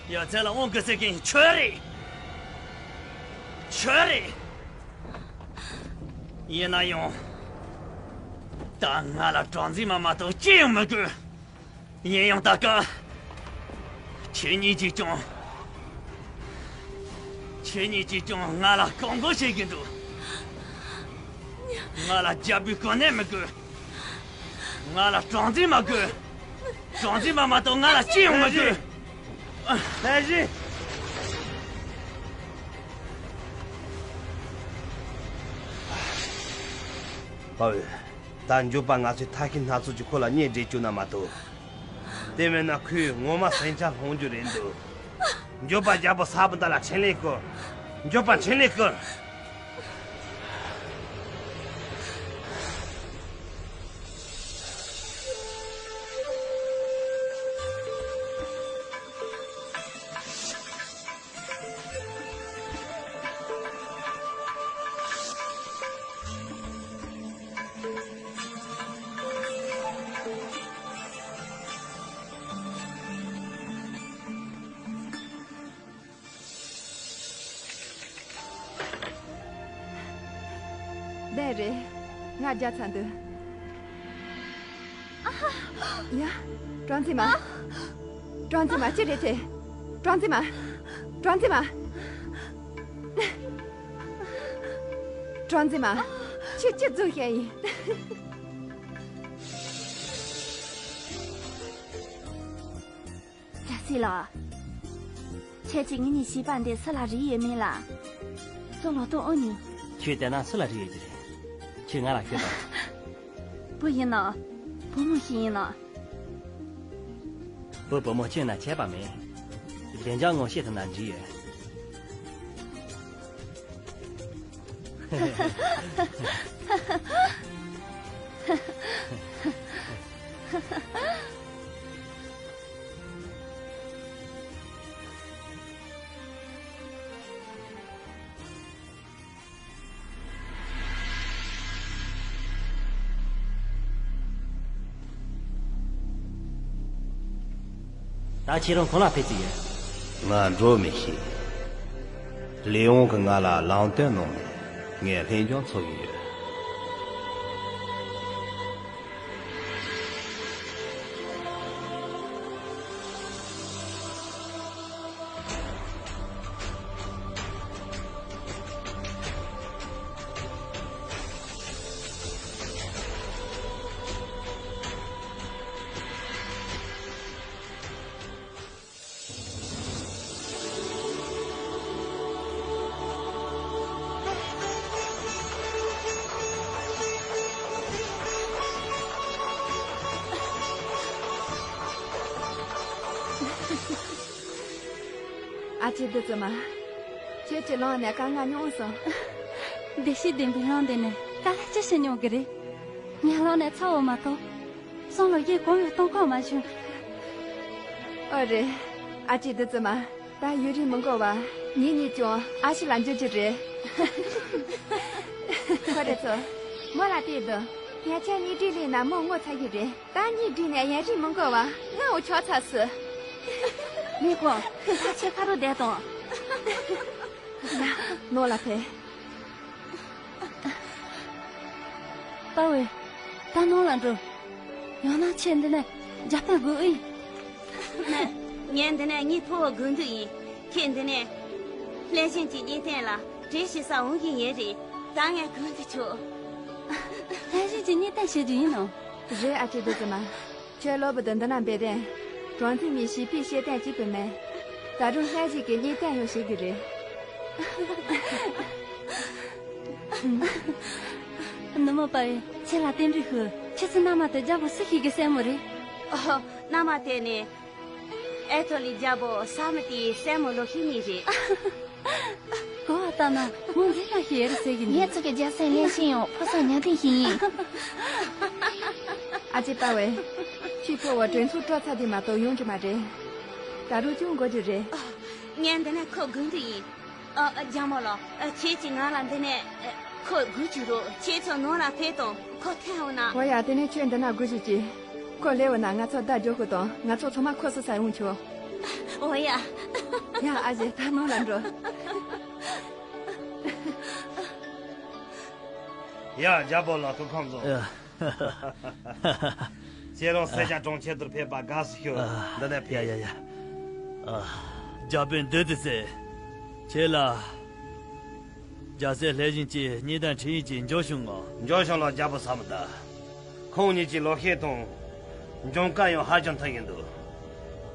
ཡ་མཚན་ལ་དབང་དགོས་ཟེར་མཁན་ཁྱོད་རེད། ཁྱོད་རེད། ཡིན་ན་ཡང་། ད་ང་ལ་གྲངས་འཛིན་མ་མ་གཏོགས་ཅི་ཡང་མི་དགོས། ཡིན་ཡང་ད་སྐབས། ཁྱེད་གཉིས་ཀྱིས་ཀྱང་། ཁྱེད་གཉིས་ཀྱིས་ཀྱང་ང་ལ་བཀག་འགོག་བྱེད་ཀྱི་འདུག་ང་ལ་རྒྱལ་པོའི་གོ་གནས་མི་དགོས། ང་ལ་གྲངས་འཛིན་མ་དགོས། གྲངས་འཛིན་མ་མ་གཏོགས་ང་ལ་ཅི་ཡང་མི་དགོས། ལྷས་བཞིན། ཨོ། ད་མགྱོགས་པ་ང་ཚོས་ཐབས་ཤེས་སྣ་ཚོགས་ཀྱིས་ཁོ་ལ་གཉེན་སྒྲིག་བཅུག་ན་མ་གཏོགས། དེ་མིན་ན་ཁོས་ངོ་མ་ཟིང་ཆ་སློང་རྒྱུ་རེད་འདུག་མགྱོགས་པ་རྒྱལ་པོ་ས་བུ་ད་ལ་འཕྲིན་ལས་བསྐུར། མགྱོགས་པ་འཕྲིན་ལས་བསྐུར། བདེན་རེད། ང་རྒྱལ་ཚ་འདུག་ཡ། གྲངས་འཛིན་མ། གྲངས་འཛིན་མ་ཅི་རེད་དེ། གྲངས་འཛིན་མ། གྲངས་འཛིན་མ། གྲངས་འཛིན་མ། ཁྱོད་ཅི་བཟོ་བཤད་ཡིན། རྒྱལ་སྲས་ལགས། ཁྱེད་ཀྱིས་ངེད་གཉིས་བྱིས་པ་འདི་སུ་ལ་རིག་ཡོད་མེད་ལ། བསམ་བློ་གཏོང་ཨོ་ནི། ཁྱོད་བལྟས་ན་སུ་ལ་རིག་ཡོད་ཀྱི་རེད། ཁྱོད་ང་ལ་ཤོད་དང་། བུ་ཡིན་ནོ། བུ་མོ་ཞིག་ཡིན་ནོ། བུ་བུ་མོ་ཁྱོད་ན་ཁྱད་པར་མེད། བདེ་འཇགས་ངོ་ཤེས་ཐུབ་ན་འགྲིག་ཡོད། ད་ཁྱེད་རང་གང་ལ་ཕེབས་རྩིས་ཡོད། ང་འགྲོ་མི་ཤེས། ལི་ཝང་གིས་ང་ལ་ལམ་སྟོན་གནང་ནས་ངས་ལྷན་རྒྱས་འཚོལ་གྱི་ཡོད། ཨ་ཅེ་བདུད་རྩི་མ། ཁྱེད་ཀྱི་ལམ་ནས་དཀའ་ངལ་མྱོང་སོང་། བདེ་སྐྱིད་ལྡན་པའི་ལམ་འདི་ནས་དཀའ་ལས་ཅི་ཞིག་མྱོང་གི་རེད། ངའི་ལམ་ནས་ཚ་བོ་མ་གཏོགས། བསམ་བློ་གཞན་གང་ཡང་གཏོང་ཁོམ་མ་བྱུང་། ཨོ་རེད། ཨ་ཅེ་བདུད་རྩི་མ། ད་ཡུན་རིང་མི་འགོར་བར་ངེད་གཉིས་ཀྱང་ཨ་ཕྱི་ལ་འགྱུར་རྒྱུ་རེད། ཁོ་རེ་ཚོ། མོ་ལ་བལྟས་དང་། ངས་ཁྱེད་གཉིས་སྒྲིག་ལས་ན་མོ་ངོ་ཚ་གི་རེད། ད་གཉིས་སྒྲིག་ནས་ཡུན་རིང་མི་འགོར་བར་ང་འུ་ཆོག་ཚར་སོང་། མི་ཁོ། ད་ཁྱེད་ཁ་རོག་བསྡད་དང་། ཡ། ནང་ལ་ཕེབས། པ་ཝེ། ད་ནང་ལ་འགྲོ། ཡང་ན་ཁྱེད་འདི་ནས་རྒྱབ་རྟེན་དགོས་ཨེ་ཡིན། ངས་འདི་ནས་གཉིད་ཐོ་བ་དགོས་འདོད་ཡིན། ཁྱེད་འདི་ནས་ལྷས་བཞིན་གྱི་གཉིད་སྟན་ལ་གྲོས་བྱེད་ས་འོང་གི་ཡིན་རེད། ད་ངས་དགོས་འདོད་ཆོག་ལྷས་བཞིན་གྱི་གཉིད་སྟན་བྱེད་རྒྱུ་ཡིན་ནོ། རེད། ཨ་ཅེ་བདུད་རྩི་མ། ཁྱོད་ལོ་བུ་དུ་འདི་ན་འབད་དེ། གྲངས་འཛིན་མའི་བྱིས་པའི་བཤད་སྟངས་གཅིག་པུ་མེད། ད་རུང་ལྷས་བཞིན་གྱི་གཉིད་སྟན་ཡང་བྱེད་ཀྱི་རེད། ནུ་མོ་པ་ཝེ། ཁྱེད་ལ་རྟེན་འབྲེལ་ཞུ། ཁྱེད་ཚོའི་མནའ་མ་དེ་རྒྱལ་པོ་སུ་ཞིག་གི་སྲས་མོ་རེད། ཨོ། མནའ་མ་དེ་ནི། ཨེ་ཐོ་ལི་རྒྱལ་པོ་ས་མི་དེའི་སྲས་མོ་ལོ་ཤི་ནི་རེད། གོ་བ་ལྟ་ན་མོ་འཛིན་ན་ཤེས་རེ་ཟེར་གི་ངས་ནི། ཚོ་གི་རྒྱལ་སྲས་ལེན་བཞིན་ཡོང་ཕོ་སོགས་ཉ་ཐིང་ཞིག་ཡིན། ཨ་ཅེ་པ་བས། ཁྱོད་ཕོ་བ་གྲོས་ཚོགས་སྤྲོ་ཚར་དུས་མ་གཏོགས་ཡོང་རྒྱུ་མ་རེད། ད་རུང་ཅུང་འགོར་རྒྱུ་རེད། ངས་འདི་ནས་ཁོ་དགོས་འདོད་ཡིན། ཨ། རྒྱལ་མོ་ལགས། ཁྱེད་ཀྱིས་ང་ལ་འདི་ནས་ཁོ་སྒུག་བཅུག་རོགས། ཁྱེད་ཚོ་ནང་ལ་ཕེབས་དང་ཁོ་འཐེན་འོང་ན། འོ་ཡ། དེ་ནས་ཁྱོད་འདི་ན་སྒུག་བཞུགས་ཀྱིས། ཁོ་སླེབས་འོང་ན་ང་ཚོ་བརྡ་འགྲོ་དགོས་དང་། ང་ཚོ་ཚང་མ་ཁོ་སོ་སོ་ཡོང་ཆོག་འོ་ཡ། ཡ། ཨ་ཅེ་ད་ནང་ལ་འགྲོ། ཡ། རྒྱལ་པོ་ལགས། སྐུ་ཁམས་བཟང་། ཡ། ཁྱེད་རང་སེར་སྐྱ་གྲོང་ཁྱེར་དུ་ཕེབས་པ་དགའ་བསུ་ཞུ། ཨ། འདི་ནས་ཕེབས། ཡ་ཡ་ཡ། ཨ། རྒྱལ་པོས་འདོད་དུ་ཟེར། ཁྱེད་ལ་རྒྱལ་སྲས་ལྷས་བྱིན་གྱིས་གཉིས་ལྡན་འཕྲིན་ཡིག་ཅིག་འབྱོར་བྱུང་ངོ་། འབྱོར་བྱུང་ལགས། རྒྱལ་པོ་ས་མུ་ད། ཁོང་གཉིས་ཀྱི་ལོ་ཤས་དང་། འབྱུང་དཀའ་ཡང་ཧ་ཅང་ཐུག་གི་འདུག་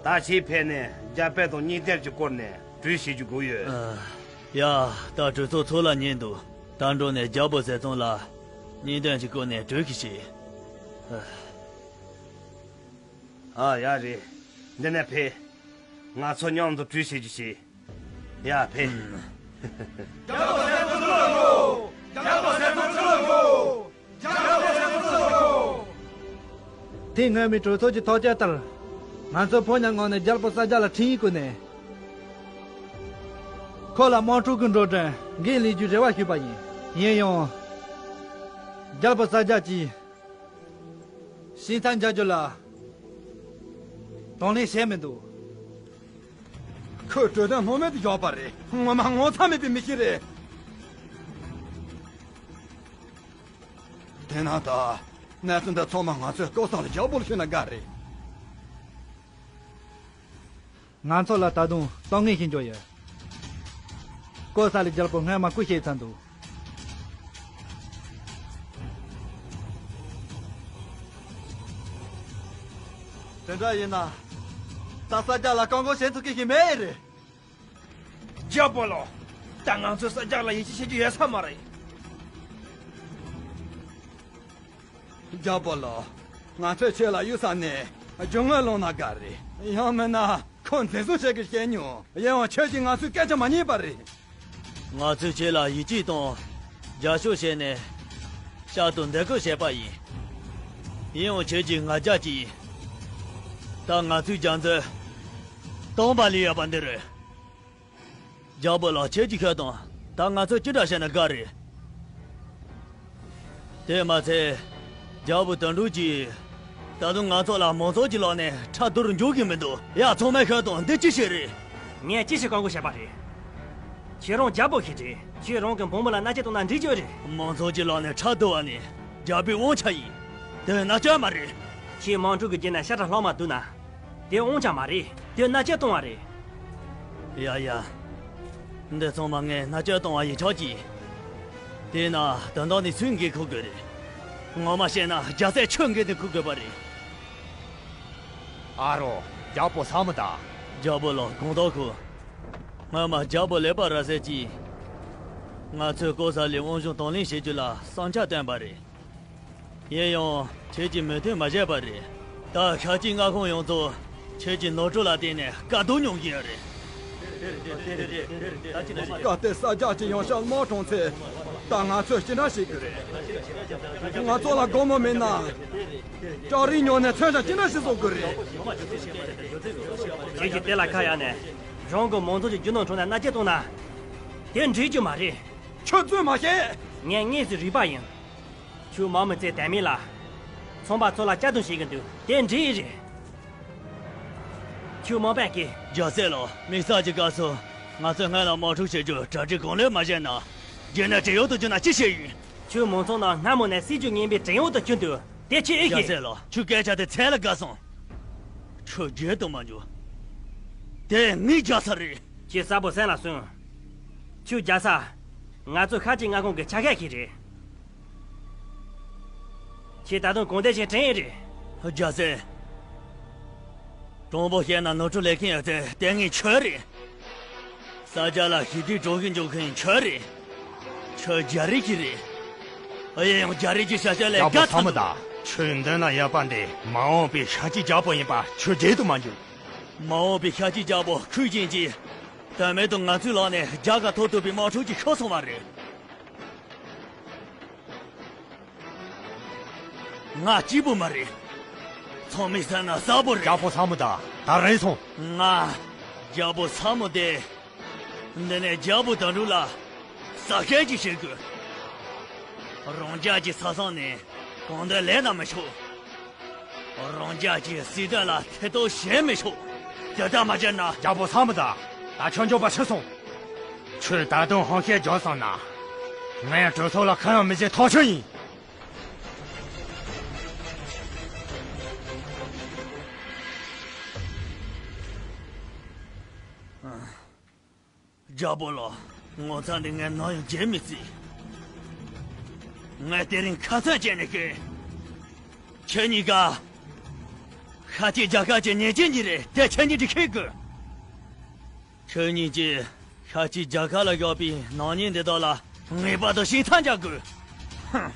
ད་ཁྱེད་ཕེབས་ནས་རྒྱ་དཔེ་དང་གཉིས་ལྡན་གྱི་སྐོར་ནས་གྲོས་བྱེད་རྒྱུ་དགོས་ཡོད། ཨ། ཡ། ད་གྲོས་ཚོགས་ཚོགས་ལ་ཉན་འདུག་ད་འགྲོ་ནས་རྒྱལ་པོ་ཟེར་ཙང་ལ་གཉིས་ལྡན་གྱི་སྐོར་ནས་གྲོས་ཤིག་བྱེད། ཨ། ཨ། ཡ། རེད། འདི་ནས་ཕེབས། ང་ཚོ་མཉམ་དུ་གྲོས་བྱེད་རྒྱུ་བྱེད། ཡ། ཕེབས། རྒྱལ་པོ་ཟེར་ཚོ་ཚུར་ལ་འགྲོ། རྒྱལ་པོ་ཟེར་ཚོ་ཚུར་ལ་འགྲོ། དེ་སྔོན་མའི་གྲོས་ཚོགས་ཀྱི་ཐག་བཅད་ལྟར། ང་ཚོ་ཕོ་ཉ་ངོས་ནས་རྒྱལ་པོ་ས་སྐྱ་ལ་འཕྲིན་ཡིག་བསྐུར་ནས། ཁོ་ལ་དམག་འཁྲུག་གི་འགྲོ་གྲོན་འགན་ལེན་རྒྱུའི་རེ་བ་ཞུས་པ་ཡིན། ཡིན་ཡང་། རྒྱལ་པོ་ས་སྐྱ་གིས་ཤིང་ཚ་འཇལ་རྒྱུ་ལ་དང་ལེན་བྱས་མི་འདུག་ཁོས་གྲོས་དོན་སྣང་མེད་དུ་བཞག་པ་རེད། ངོ་མ་ངོ་ཚ་མེད་པའི་མི་ཞིག་རེད། དེས་ན་ད་གནས་ཚུལ་འདི་ཚང་མ་ང་ཚོས་ཀོ་ས་ལ་རྒྱལ་པོ་ལ་ཞུས་ན་དགའ་རེད། ང་ཚོ་ལ་ད་དུང་དཀའ་ངལ་ཞིག་འབྱུང་ཡོད། ཀོ་ས་ལའི་རྒྱལ་པོ་སྔོན་མ་སྐུ་གཤེགས་ཚར་འདུག་དེ་འདྲ་ཡིན་ན། ད་ས་སྐྱ་ལ་བཀག་འགོག་བྱེད་ཐུབ་མཁན་ཞིག་མེད་ཨེ་རེད། རྒྱལ་པོ་ལགས། ད་ང་ཚོས་ས་སྐྱ་ལ་ཡིད་ཆེས་བྱེད་རྒྱུ་ཡོད་ས་མ་རེད། རྒྱལ་པོ་ལགས། ང་ཚོས་ཁྱེད་ལ་གཡུལ་ས་ནས་རྒྱུ་དངོས་བླངས་ན་དགའ་རེད། ཡང་མིན་ན་ཁོ་འཛིན་བཟུང་བྱེད་དགོས་ཞེས་སྙམ། ཡིན་ཡང་ཁྱེད་ཀྱིས་ང་ཚོའི་སྐད་ཆ་མ་ཉན་པ་རེད། ང་ཚོས་ཁྱེད་ལ་ཡིད་ཆེས་དང་རྒྱབ་སྐྱོར་བྱས་ནས་ཤར་དུ་འདེགས་སྐྱོར་བྱས་པ་ཡིན། ཡིན་ཡང་ཁྱེད་ཀྱིས་ང་རྒྱལ་གྱིས། ད་ང་ཚོའི་རྒྱལ་མཚན་སྟོང་པ་ལས་ཡོད་པ་འདི་རེད། རྒྱལ་པོ་ལགས། ཁྱེད་ཀྱིས་ཤོད་དང་། ད་ང་ཚོས་ཅི་འདྲ་བྱས་ན་དགའ་རེད། དེ་མ་ཚད། རྒྱལ་པོ་དོན་གྲུབ་ཀྱིས་ད་དུང་ང་ཚོ་ལ་མང་ཚོགས་ཀྱི་ལག་ནས་ཁྲལ་བསྡུར་འཇོག་གི་མི་འདུག་ཡ། ཚང་མས་ཤོད་དང་། འདི་ཅི་ཞིག་རེད། ངས་ཅི་ཞིག་བཀག་འགོག་བྱས་པ་རེད། ཁྱེད་རང་རྒྱལ་པོ་ཞིག་རེད། ཁྱེད་རང་གི་འབངས་མི་ལ་མནའ་སྐྱེལ་གཏོང་ན་འགྲིག་རྒྱུ་རེད། མང་ཚོགས་ཀྱི་ལག་ནས་ཁྲལ་བསྡུ་བ་ནི་རྒྱལ་པོའི་དབང་ཆ་ཡིན། དེ་མནའ་སྐྱེལ་མ་རེད། ཁྱེད་དམག་འཁྲུག་གི་རྗེས་ནས་ཤ་ཁྲག་ལྷག་མ་འདུག་ན། དེ་དབང་ཆ་མ་རེད། དེ་མནའ་སྐྱེལ་གཏོང་བ་རེད། ཡ་ཡ། འདི་ཚང་མ་ངས་མནའ་སྐྱེལ་གཏོང་བ་ཡིན་ཆོག་གི། དེས་ན་དོན་དག་ནི་སུས་འགན་འཁུར་དགོས་རེད། ངོ་མ་བཤད་ན་རྒྱལ་སྲས་ཁྱོད་འགན་དེ་འཁུར་དགོས་པ་རེད། ཨ་རོ། རྒྱལ་པོ་ས་མུ་ད། རྒྱལ་པོ་ལགས། དགོངས་དག་ཞུ། སྔོན་མ་རྒྱལ་པོ་ལེགས་པ་ར་ཟེར་གྱིས། ང་ཚོས་ཀོ་ས་ལའི་དབང་གཞུང་དང་ལེན་བྱེད་རྒྱུ་ལ་བསམ་འཆར་བཏོན་པ་རེད། ཡིན་ཡང་ཁྱེད་ཀྱིས་མོས་མཐུན་མ་བྱས་པ་རེད། ད་ཤར་སྐྱིད་མངའ་ཁོངས་ཡོངས་རྫོགས་ཁྱེད་ཀྱི་ནོར་འཁྲུལ་ལ་བརྟེན་ནས་དཀའ་སྡུག་མྱོང་གི་ཡོད་རེད། སྐབས་དེར་ས་སྐྱ་གཅིག་ཡང་ཤར་དམག་དྲངས་ཚེ། ད་ང་ཚོས་ཅི་འདྲ་བྱེད་དགོས་རེད། ང་ཚོ་ལ་སྒོར་མོ་མེད་ན། སྐྲ་རིང་ཉོས་ནས་མཚོན་ཆ་ཅི་འདྲ་ཞིག་བཟོ་དགོས་རེད། ཁྱེད་ཀྱིས་དེ་ལ་ཁ་གཡར་ནས། རང་གི་མང་ཚོགས་ཀྱི་རྒྱུ་ནོར་འཕྲོག་ནས་མནའ་སྐྱེལ་གཏོང་ན། དེ་འགྲིག་རྒྱུ་མ་རེད། ཁྱོད་རྫུན་མ་བཤད། ངས་དངོས་སུ་རིག་པ་ཡིན། ཁྱོད་དམག་མི་བཙལ་དད་མེད་ལ། ཚོང་པ་ཚོ་ལ་གཅར་རྡུང་བྱེད་ཀྱི་འདུག་དེ་འགྲིག་ཨེ་རེད། ཁྱོད་དམག་དཔོན་གྱིས། རྒྱལ་སྲས་ལགས། དམིགས་བསལ་གྱི་སྐབས་སུ་ང་ཚོས་སྔོན་ལ་དམག་འཁྲུག་བྱེད་རྒྱུར་གྲ་སྒྲིག་གང་ལེགས་མ་བྱས་ན། རྗེས་ནས་བྲན་གཡོག་ཏུ་གྱུར་ན་ཅི་བྱེད་ཡིན། ཁྱོད་མང་ཚོགས་ནང་སྔ་མོ་ནས་སྲིད་ཇུས་ངན་པའི་བྲན་གཡོག་ཏུ་གྱུར་འདུག་དེ་ཁྱོད་ཨེ་ཤེས། རྒྱལ་སྲས་ལགས། ཁྱོད་སྐད་ཆ་དེ་ཚད་ལས་བརྒལ་སོང་། ཁྱོད་བརྗེད་དུ་མ་འཇུག་དེ་ངའི་རྒྱལ་ས་རེད། ཁྱེད་གསལ་པོ་སེམས་ལ་ཟུངས། ཁྱོད་རྒྱལ་ས། ང་ཚོ་ཤར་སྐྱིད་མངའ་ཁོངས་ཀྱི་ཆ་ཤས་ཤིག་རེད། ཁྱེད་ད་དུང་གང་འདོད་བྱས་དྲན་ཡས་རེད། རྒྱལ་སྲས། དྲང་པོ་བཤད་ན་ནོར་འཁྲུལ་ལས་མཁན་ཡོད་ཚད་དེ་ངའི་ཁྱོད་རེད། ས་སྐྱ་ལ་ཞི་བདེ་སྒྲོག་གིན་འཇུག་མཁན་ཁྱོད་རེད། ཁྱོད་རྒྱ་རིགས་ཀྱི་རེད། ཨ། ཡིན་ཡང་རྒྱ་རིགས་ཀྱི་བྱ་བྱེད་ལས་རྒྱལ་པོ་དགའ་ཚ་མོ་ད། ཁྱོད་མདུན་ན་ཡོད་པ་འདི་མ་འོངས་པའི་ཤར་སྐྱིད་རྒྱལ་པོ་ཡིན་པ་ཁྱོད་བརྗེད་དུ་མ་འཇུག་མ་འོངས་པའི་ཤ་ཁྱི་རྒྱལ་པོ་ཁུར་ཅན་གྱིས་དོན་མེད་དུ་ང་ཚོའི་ལག་ནས་རྒྱལ་ཁ་ཐོབ་ཐུབ་པའི་དམག་འཁྲུག་ཅིག་ཤོར་སོང་བ་རེད། ང་སྐྱིད་པོ་མ་རེད། ཚང་མས་བསམ་ན་གསལ་པོ་རེད། རྒྱལ་པོ་ས་མུ་ད་ད་རན་སོང་། ང་རྒྱལ་པོ་ས་མུ་དེ། འདི་ནས་རྒྱལ་པོ་དོན་གྲུབ་ལ་ཟ་སྐད་ཅིག་བྱེད་དགོས། རང་རྒྱལ་གྱི་ས་སང་ནས་གང་འདོད་ལས་ན་མི་ཆོག་རང་རྒྱལ་གྱི་སྲིད་དོན་ལ་ཐེ་གཏོགས་བྱེད་མི་ཆོག་དེ་ལྟར་མ་བྱས་ན། རྒྱལ་པོ་ས་མུ་ད། ད་ཁྱོད་མགྱོགས་པ་ཕྱིན་སོང་། ཁྱོད་ད་དུང་ཧོན་ཤེད་རྒྱག་སོང་ན། ང་ཡང་གྲོས་ཚོགས་ལ་ཁ་ཡང་མི་བྱེད་ཐག་ཆོད་ཡིན། རྒྱལ་པོ་ལགས། ངོ་ཚ་འདི་ངས་ནམ་ཡང་བརྗེད་མི་སྲིད། ངས་དེ་རིང་ཁ་ཚ་བྱས་ནས་ཤོད། ཁྱེད་གཉིས་ཀ། ཤ་ཁྱི་རྒྱལ་ཁབ་ཀྱི་ཉེས་ཅན་གཉིས་རེད་དེ་ཁྱེད་གཉིས་ཀྱིས་ཤེས་དགོས། ཁྱེད་གཉིས་ཀྱིས་ཤ་ཁྱི་རྒྱལ་ཁབ་ལ་བཞག་པའི་ནག་ཉེས་འདི་དག་ལ་ངེས་པར་དུ་ཞིབ་ཚགས་རྒྱག་དགོས། ཧུམ།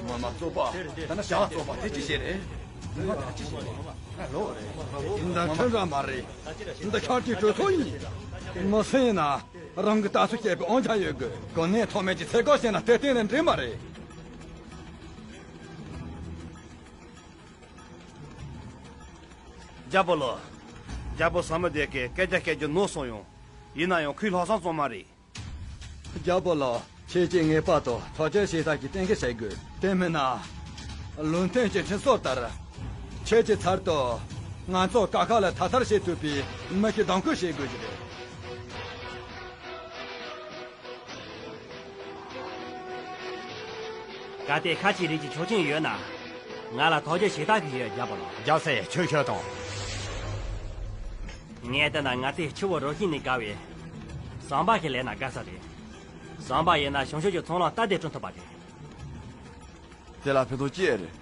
ངོ་མ་བཙོག་པ། ད་ནི་བྱ་བཙོག་པ་དེ་ཅི་བྱེད་རེད། ངོ་མ་ད་ཅི་བྱེད་རེད། ཨ་ལོ་རེད། འདི་ཁྲིམས་ར་མ་རེད། འདི་ཤ་ཁྱི་གྲོས་ཚོགས་ཡིན། མི་སེམས་ན་རང་གི་ལྟ་ཚུལ་བཤད་པའི་དབང་ཆ་ཡོད་དགོས། གོ་གནས་ཐོགས་མེད་ཀྱི་ཚད་བཀག་བྱས་ན་དེ་གཏན་ནས་འགྲིག་མ་རེད། རྒྱལ་པོ་ལགས། རྒྱལ་པོ་ས་མུ་དེ་གིས་སྐད་ཆ་བཤད་རྒྱུ་ནོར་སོང་ཡོང་། ཡིན་ན་ཡང་ཁོས་ལྷག་བསམ་བཙོག་མ་རེད། རྒྱལ་པོ་ལགས། ཁྱེད་ཀྱིས་ངེས་པར་དུ་ཐག་གཅོད་བྱེད་ས་ཀྱི་གཏན་འཁེལ་བྱེད་དགོས། དེ་མིན་ན། ལུང་བསྟན་གྱི་ཁྲིམས་སྲོལ་ལྟར། ཁྱེད་ཀྱི་ཚབ་ཏུ་ང་ཚོ་ཀ་ཁ་ལ་ཐ་ཐར་བྱེད་ཐུབ་པའི་མི་ཞིག་གདམ་བསྐོ་བྱེད་དགོས་ཀྱི་རེད། གལ་ཏེ་ཤ་ཁྱིའི་རིགས་ཀྱི་ཆོག་མཆན་ཡོད་ན། ང་ལ་ཐག་གཅོད་བྱེད་ཐབས་ཤིག་ཡོད། རྒྱལ་པོ་ལགས། རྒྱལ་སྲས་ཁྱོད་ཤོད་དང་། ངས་བལྟས་ན་ང་ཚོས་ཆུ་བོ་རོ་ཤིང་ནས་བརྒལ་བའི་ཟམ་པ་ཞིག་ལས་ན་དགའ་ས་རེད། ཟམ་པ་ཡིན་ན་བྱང་ཕྱོགས་ཀྱི་ཚོང་ལམ་སྟབས་བདེ་བསྐྲུན་ཐུབ་པ་རེད། དེ་ལ་ཕན་ཐོགས་ཅི་ཡང་རེད།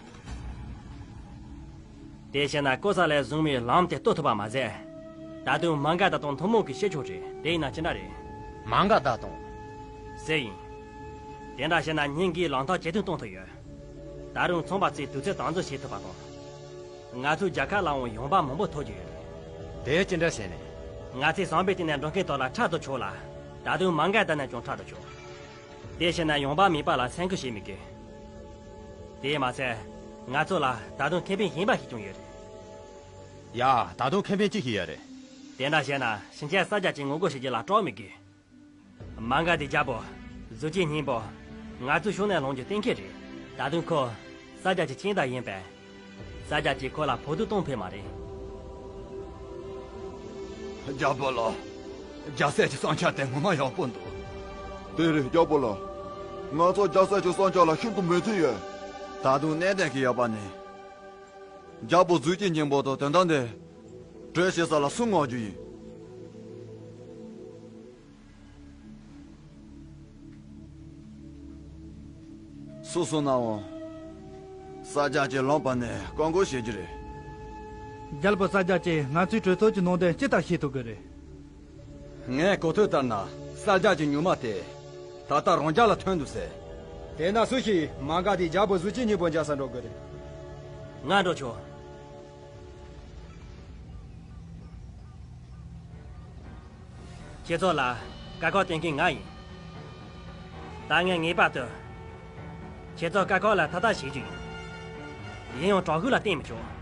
དེ་བྱས་ན་ཀོ་ས་ལས་བཟུང་བའི་ལམ་དེ་གཏོར་ཐུབ་པ་མ་ཟད། ད་དུང་མ་འགའ་ད་དུང་ཐུན་མོང་གི་ཤེས་ཆོག་རེད། དེ་ཡིན་ན་ཅི་འདྲ་རེད། མ་འགའ་ད་དུང་། ཟེར་ཡིན། དེ་འདྲ་བྱས་ན་ཉིན་འགའི་ལམ་ཐག་ཇེ་ཐུང་གཏོང་ཐུབ་ཡོད། ད་རུང་ཚོང་པ་ཚོས་དུས་ཚོད་དམ་འཛིན་བྱེད་ཐུབ་པ་དང་། ང་ཚོའི་རྒྱལ་ཁབ་ལའང་ཡོང་འབབ་མང་པོ་ཐོབ་རྒྱུ་ཡོད་རེད། དེ་ཅི་འདྲ་བྱས་ནས། ང་ཚོས་ཟམ་པའི་སྟེང་ནས་འགྲོ་མཁན་དག་ལ་འཕྲལ་དུ་ཆོག་ལ། ད་དུང་མ་འགའ་ད་ནས་ཀྱང་འཕྲལ་དུ་ཆོག་དེ་བྱས་ན་ཡོང་འབབ་མེད་པ་ལ་སེམས་ཁུར་བྱེད་མི་དགོས། དེས་མ་ཚད། ང་ཚོ་ལ་ད་དུང་ཁེ་ཕན་གཞན་པ་ཞིག་ཀྱང་ཡོད་རེད། ཡ། ད་དུང་ཁེ་ཕན་ཅི་ཞིག་ཡོད་རེད། དེ་འདྲ་བྱས་ན་ཕྱིན་ཆད་ས་རྒྱ་ཆེ་ངོ་རྒོལ་བྱེད་རྒྱུ་ལ་སྐྲག་མི་དགོས། མ་འགའ་དེ་རྒྱལ་པོ། གཟུགས་ཅན་སྙིང་པོ། ང་ཚོའི་ཕྱོགས་ནས་ལངས་རྒྱུ་གཏན་འཁེལ་རེད། ད་དུང་ཁོ། ས་རྒྱ་ཆེ་ཅན་དག་ཡིན་པས། ས་རྒྱ་ཆེ་ཁོ་ལ་བོད་དུ་གཏོང་ཕོད་མ་རེད། རྒྱལ་པོ་ལགས། རྒྱལ་སྲས་ཀྱི་བསམ་འཆར་དེ་ངོ་མ་ཡག་པོ་འདུག་དེ་རེད། རྒྱལ་པོ་ལགས། ང་ཚོ་རྒྱལ་སྲས་ཀྱི་བསམ་འཆར་ལ་ཤིན་ཏུ་མོས་མཐུན་ཡོད། ད་དུང་གནད་དོན་ཞིག་ཡོད་པ་ནི། རྒྱལ་པོ་གཟུགས་ཅན་སྙིང་པོ་དང་དོན་དག་འདི། གྲོས་བྱེད་ས་ལ་སུ་མངགས་རྒྱུ་ཡིན། སུ་སུ་ནའང་། ས་རྒྱ་ཆེ་ལངས་པ་ནས་བཀག་འགོག་བྱེད་རྒྱུ་རེད། རྒྱལ་པོ་ས་རྒྱ་ཆེ་ང་ཚོའི་གྲོས་ཚོགས་ཀྱི་ནང་དོན་ཅི་ལྟར་ཤེས་ཐུབ་ཀྱི་རེད། ངས་གོ་ཐོས་ལྟར་ན་ས་རྒྱ་ཆེ་ཉུང་མ་དེ། ད་ལྟ་རང་རྒྱལ་ལ་ཐོན་འདུག་ཟེར། དེས་ན་སུ་ཞིག་མ་འགའ་དེ་རྒྱལ་པོ་གཟུགས་ཅན་སྙིང་པོ་མཇལ་ས་འགྲོ་དགོས་རེད། ང་འགྲོ་ཆོག་ཁྱེད་ཚོ་ལ་དཀའ་ཁག་སྟོན་མཁན་ང་ཡིན། ད་ངས་ངེས་པར་དུ་ཁྱེད་ཚོ་དཀའ་ཁག་ལ་ཐར་ཐབས་བྱེད་རྒྱུ་ཡིན། གཞན་ཡང་དྲག་ཤུགས་ལ་བརྟེན་མི་ཆོག་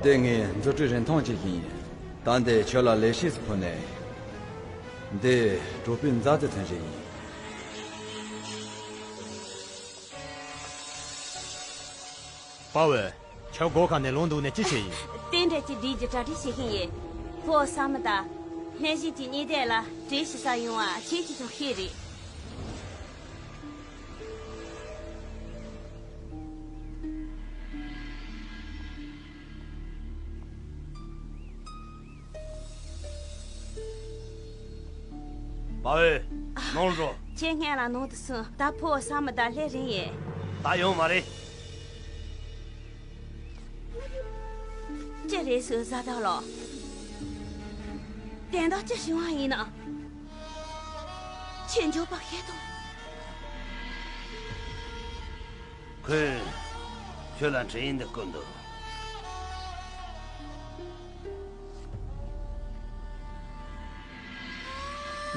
འདི་ངའི་མཛུབ་ཁྲིད་རིན་ཐང་ཅིག་ཡིན། ད་འདི་ཁྱོད་ལ་ལེགས་བཤད་སུ་ཕུལ་ནས། འདི་གྲོགས་པོའི་མཛའ་བརྩེ་མཚོན་བྱེད་ཡིན། དཔའ་བོས། ཁྱོད་སྒོ་ཁ་ནས་ལངས་འདུག་ནས་ཅི་བྱེད་ཡིན། དེ་འདྲ་ཅིག་བསྒྲིགས་ཀྱི་གྲ་སྒྲིག་བྱེད་ཤིང་ཡིན། ཕོ་ས་མི་དང་། སྨན་བཞིན་གྱི་གཉིས་ལྡན་ལ་གྲོས་བྱེད་ས་ཡོང་བ་ཁྱེད་ཀྱིས་ཀྱང་ཤེས་རེད། པ་ཨོ། ནང་ལ་འགྲོ། ཁྱེད་སྔོན་ལ་ནང་དུ་སོང་། ད་ཕོ་ས་མི་དང་སླེབས་རན་ཡས། ད་ཡོང་མ་རེད། ཅི་རེད་ཟེར་བཟའ་ཟླ་ལགས། དོན་དག་ཅི་བྱུང་བ་ཡིན་ན། ཁྱེད་མགྱོགས་པ་ཤེས་དང་། ཁོས་ཁྱོད་ལ་འཕྲིན་ཡིག་འདི་བསྐུར་འདུག་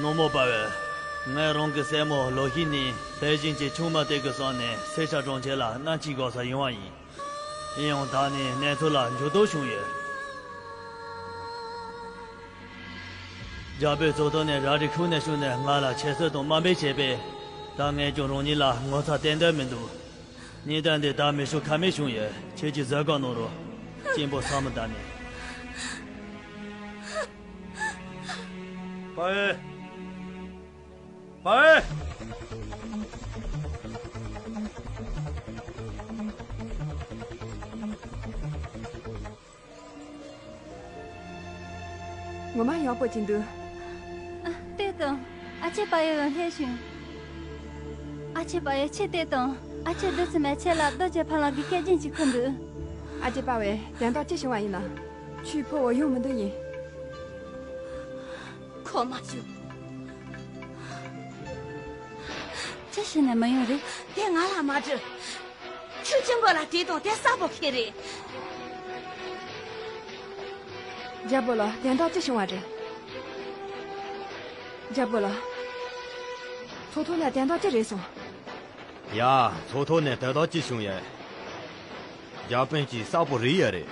ནོར་མོ་པ་བས། ངས་རང་གི་སྲས་མོ་ལོ་ཤི་ནི་ལྷས་བྱིན་གྱི་ཆུང་མ་དེ་གི་སོང་ནས་སེ་ཤ་གྲོང་ཁྱེར་ལ་མནའ་འཁྲིད་དགོས་ས་ཡོང་བ་ཡིན། ཡིན་ཡང་ད་ནི་གནས་ཚུལ་ལ་འགྱུར་ལྡོག་བྱུང་ཡོད། རྒྱལ་པོས་ཚོགས་ཐོག་ནས་རལ་གྲི་ཁུར་ནས་བྱུང་ནས་ང་ལ་ཁྱད་གསོད་དང་དམའ་འབེབས་བྱས་པས། ད་ངས་ཀྱང་རང་ཉིད་ལ་ངོ་ཚ་ཏན་ཏན་མི་འདུག་གཉིས་ལྡན་འདི་ད་མི་ཤོར་ཁ་མེད་བྱུང་ཡོད། ཁྱེད་ཀྱིས་བཟོད་དགོས་གནང་རོགས། གཅེན་པོ་ས་མི་ད་ནི། པའེ། པའེ། ངོ་མ་ཡག་པོ་ཅིག་འདུག་ཨ། ལྟོས་དང་། ཨ་ཅེ་པ་ཡོ་ཡང་སླེབས་བྱུང་། ཨ་ཅེ་པ་ཡོ་ཁྱེད་ལྟོས་དང་། ཨ་ཅེ་བདུད་རྩི་མས་ཁྱེད་ལ་རྡོ་རྗེ་ཕ་ལགས་ཀྱི་སྐད་འཕྲིན་ཅིག་བསྐུར་འདུག་ཨ་ཅེ་པ་བས་དོན་དག་ཅི་བྱུང་བ་ཡིན་ན། ཁྱོད་ཕུ་བོ་ཡོང་མི་འདུག་ཡིན། ཁོ་མ་བྱུང་། ཅི་ཞིག་ནས་མི་ཡོང་རེད། དེ་ང་ལ་མ་དྲི། ཁྱོད་གཅིག་པོ་ལ་དྲིས་དང་དེ་གསལ་པོ་ཤེས་རེད། རྒྱལ་པོ་ལགས་དོན་དག་ཅི་བྱུང་བ་རེད། རྒྱལ་པོ་ལགས། ཚོགས་ཐོག་ལ་དོན་དག་ཅི་རེད་སོང་། ཡ། ཚོགས་ཐོག་ནས་དོན་དག་ཅི་བྱུང་ཡ། རྒྱལ་པོ་གྱིས་གསལ་པོ་རེད་ཡ་རེད།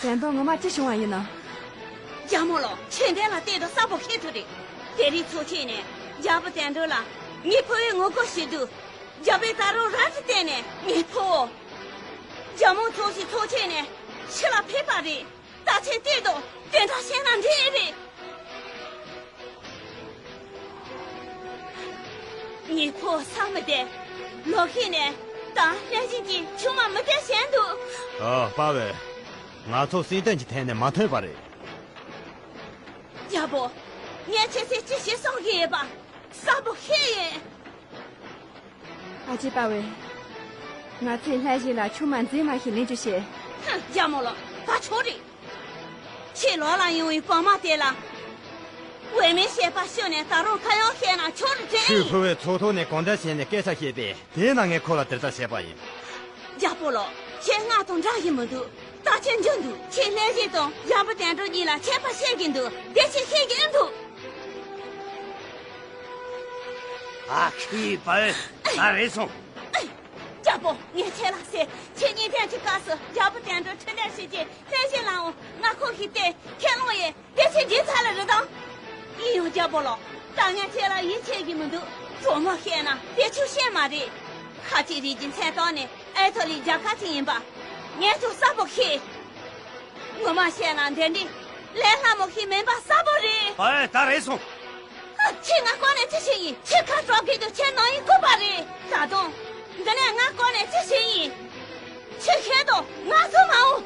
དོན་དག་ངོ་མ་ཅི་བྱུང་བ་ཡིན་ནམ། རྒྱལ་མོ་ལགས། ཁྱེད་འདི་ལ་བལྟས་དུས་གསལ་པོ་ཤེས་ཐུབ་རེད། དེ་རིང་ཚོགས་ཆེན་ནས་རྒྱལ་པོ་དོན་གྲུབ་ལ་ངའི་ཕུ་བོའི་ངོ་རྒོལ་བྱེད་དུས། རྒྱལ་པོས་ད་རུང་རལ་གྲི་བཏོན་ནས་ངའི་ཕུ་བོ། རྒྱལ་མོ་ཚོགས་ཞིང་ཚོགས་ཆེན་ནས་ཕྱི་ལ་ཕེབས་པ་རེད། ད་ཁྱེད་བལྟས་དུས་དེ་འདྲ་བཤད་ན་འགྲིག་རེད། ངའི་ཕུ་བོ་ས་མི་དེ་ལོ་ཤས་ནས་ད་ལྷས་བྱིན་གྱི་ཆུང་མ་མི་དེ་བྱས་འདུག་ཨ། པ་བས། ང་ཚོ་སྲིད་དོན་གྱི་ཐད་ནས་མ་མཐུན་པ་རེད། རྒྱལ་པོ། ངས་ཁྱེད་ཚོས་ཅི་བྱེད་བསམ་གྱི་ཡོད་པ་གསལ་པོ་ཤེས་ཡོད། ཨ་ཅེ་པ་བས། ང་ཚོས་ལྷས་བྱིན་ལ་ཆུང་མ་མཛེས་མ་ཞིག་ལེན་རྒྱུ་བྱེད། ཧུམ། རྒྱལ་མོ་ལགས། ད་ཆོག་རེད། ཁྱེད་ལོག་ལ་ཡོང་བའི་གོང་མ་དེ་ལ་འོས་མིའི་བཤད་པ་ཤོད་ནས་ད་རུང་ཁ་གཡང་བཤད་ན་ཆོག་རེད་དྲན། ཁྱོད་ཕུ་བོས་ཚོགས་ཐོག་ནས་གང་འདྲ་བྱས་ནས་སྐད་ཆ་བཤད་པས། དེས་ན་ངས་ཁོ་ལ་དེ་ལྟར་བཤད་པ་ཡིན། རྒྱལ་པོ་ལགས། ཁྱེད་སྔར་དང་འདྲ་ཞིག་མི་འདུག་ད་ཁྱེད་འཇུ་འདུག་ཁྱེད་ལྷས་བྱིན་དང་རྒྱལ་པོ་དོན་གྲུབ་གཉིས་ལ་ཆད་པ་བཤད་ཀྱི་འདུག་དེ་ཁྱེད་ཤེས་ཀྱི་འདུག་ཨ་ཁུའི་བུ། ད་རེད་སོང་། རྒྱལ་པོ། ངས་ཁྱེད་ལ་ཟེར། ཁྱེད་གཉིས་ཐད་ཀྱི་སྐབས་སུ་རྒྱལ་པོ་དོན་གྲུབ་འཕྲིན་ལས་བྱེད་ཀྱི་ལྷས་བྱིན་ལའང་ང་ཁོ་ཞིག་སྟེ་ཁས་བླངས་ཡོད། དེ་ཕྱིར་འདི་ཚར་ལ་རེ་དང་། ཡིན་ཡང་རྒྱལ་པོ་ལགས། ད་ངས་ཁྱེད་ལ་ཡིད་ཆེས་ཀྱི་མི་འདུག་དྲང་མོ་བཤད་ན་དེ་ཆོས་བཤད་མ་རེད། ཁ་ཆེ་རིགས་ཀྱི་མཚན་རྟགས་ནི་ཨེ་ཐོ་ལི་རྒྱལ་ཁབ་ཅིག་ཡིན་པ། ངས་ཁྱོད་གསལ་པོ་ཤེས། ངོ་མ་བཤད་ན་འདི་འདྲའི་ལས་སླ་མོ་ཞིག་མིན་པ་གསལ་པོ་རེད། ཨེ། ད་རེད་སོང་། ཁྱེད་ང་སྐོར་ནས་ཅི་བྱེད་ཡིན། ཁྱེད་ཁ་གྲག་གི་འདུག་ཁྱེད་ནང་ཡིན་ཁུག་པ་རེད། ད་དུང་། འདི་ནས་ང་སྐོར་ནས་ཅི་བྱེད་ཡིན། ཁྱེད་ཤེས་དང་ང་ཚོ་མ་འོང་།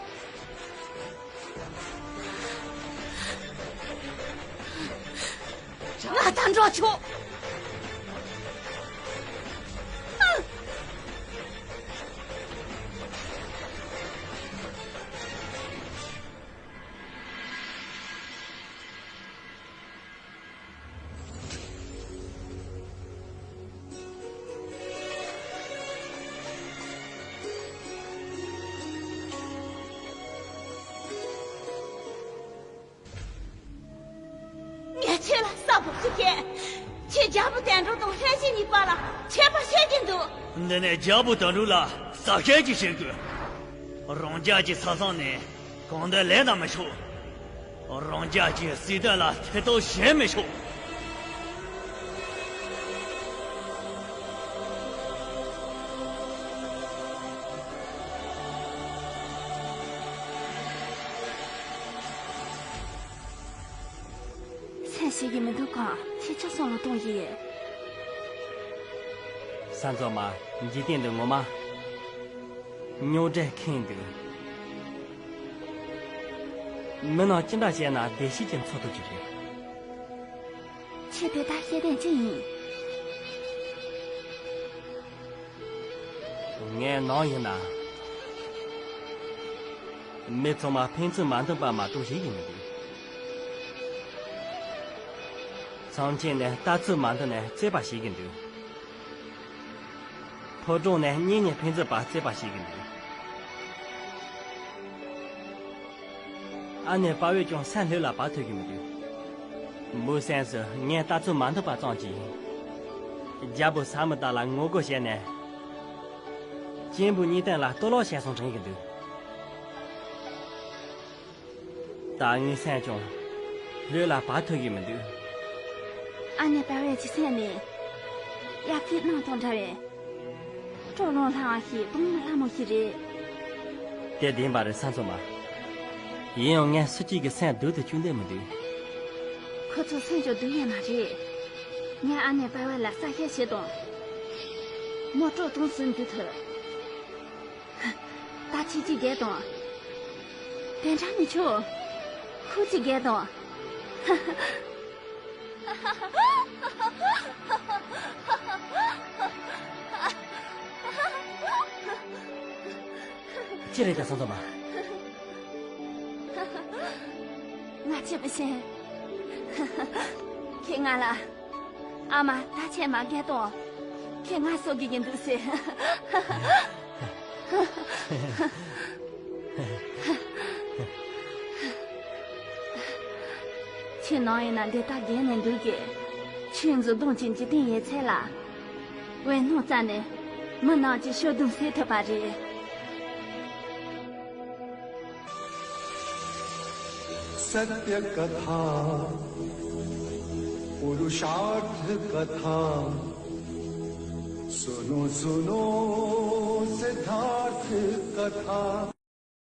ང་ད་འགྲོ་ཆོག་ངས་ཁྱེད་ལ་གསལ་པོ་ཞིག་བཤད། ཁྱེད་རྒྱལ་པོ་དོན་གྲུབ་དང་ལྷས་བྱིན་གཉིས་བར་ལ་ཆད་པ་བཤད་ཀྱི་འདུག་འདི་ནས་རྒྱལ་པོ་དོན་གྲུབ་ལ་ཟ་ཤེས་ཀྱི་བྱེད་དགོས། རང་རྒྱལ་གྱི་ས་སང་ནས་གང་འདོད་ལས་ན་མི་ཆོག་རང་རྒྱལ་གྱི་སྲིད་དོན་ལ་ཐེ་གཏོགས་བྱེད་མི་ཆོག་སེམས་ཤེས་ཀྱི་མི་འདུག་གམ། ཁྱེད་ཅག་སོང་ལ་གཏོང་ཡིན། ས་མཚམས་མ། འཇིག་རྟེན་འདི་ངོ་མ། རྙོག་དྲའི་ཁེངས་འདུག་མི་རྣམས་ཅི་འདྲ་བྱས་ན་བདེ་སྐྱིད་ཀྱི་འཚོ་ཐུབ་ཀྱི་རེད། ཁྱེད་དེ་ལྟར་བཤད་དོན་ཅི་ཡིན། ངའི་ནང་ཡིན་ན། མི་ཚང་མ་ཕན་ཚུན་མ་འདུམ་པ་མ་གཏོགས་ཞིག་ཡིན་མི་འདུག་ཚངས་ཆེན་ནི་ལྟ་ཚུལ་མ་མཐུན་ནས་རྩོད་པ་བྱེད་ཀྱི་འདུག་ཕོ་བྲང་ནས་གཉེན་ཉེ་ཕན་ཚུན་བར་རྩོད་པ་བྱེད་ཀྱི་འདུག་ཨ་ནེ་དཔའ་བོས་ཀྱང་སེམས་ལྷོད་ལ་བབས་ཐུབ་ཀྱི་མི་འདུག་མོའི་སེམས་སུ་ངས་ལྟ་ཚུལ་མ་མཐུན་པ་བཙོང་གྱིས། རྒྱལ་པོ་ས་མུ་ཏཱ་ལ་ངོ་རྒོལ་བྱས་ནས། གཅེན་པོ་གཉིས་སྟེང་ལ་གཏོར་བརླག་བྱས་སོང་དྲན་གྱི་འདུག་ད་ངའི་སེམས་ཀྱང་ལྷོད་ལ་བབས་ཐུབ་ཀྱི་མི་འདུག་ཨ་ནེ་དཔའ་བོའི་སེམས་ནི་དབྱར་ཁའི་གནམ་དང་འདྲ་བའི་སྤྲོ་ལངས་ལྷང་བ་ཞིག་གཏིང་མ་ལྷ་མོ་ཞིག་རེད། དེ་བདེན་པ་རེད་ས་འཚོ་མ། ཡིན་ཡང་ངས་སུ་གཅིག་གི་སེམས་སྡུག་ཏུ་བཅུག་འདོད་མི་འདུག་ཁོ་ཚོ་སེམས་ཀྱང་སྡུག་ཡས་མ་རེད། ངས་ཨ་ནེ་དཔའ་བོ་ལ་གསལ་བཤད་བྱེད་དང་། མོ་སྤྲོ་གཏོང་སུན་འདུག་ཐུབ། ད་ཁྱེད་ཀྱིས་རྒྱལ་དང་། དེ་འདྲ་མི་ཆོག་ཁོ་ཚོས་རྒྱལ་དང་། ཅི་རེད་ད་སོང་ཙང་མ། ང་ཅི་མི་ཤེས། ཁྱེད་ང་ལ། ཨ་མ་ད་ཁྱེད་མ་རྒྱལ་དང་། ཁྱེད་ང་གསོད་དགོས་ཀྱི་འདུག་ཟེར། ཁྱེད་ནང་ཡིན་ན་འདི་ལྟར་རྒྱལ་ནས་འདུག་གས། ཁྱེད་ཚོ་གདོང་གི་འཇིག་རྟེན་ཡོད་ཚད་ལ། འོད་སྣང་རྩ་ནས་མི་རྣམས་ཀྱི་ཤོག་སྡོམ་སེལ་ཐུབ་པ་རེད། सत्य कथा पुरुषार्थ कथा सुनो सुनो सिद्धार्थ कथा।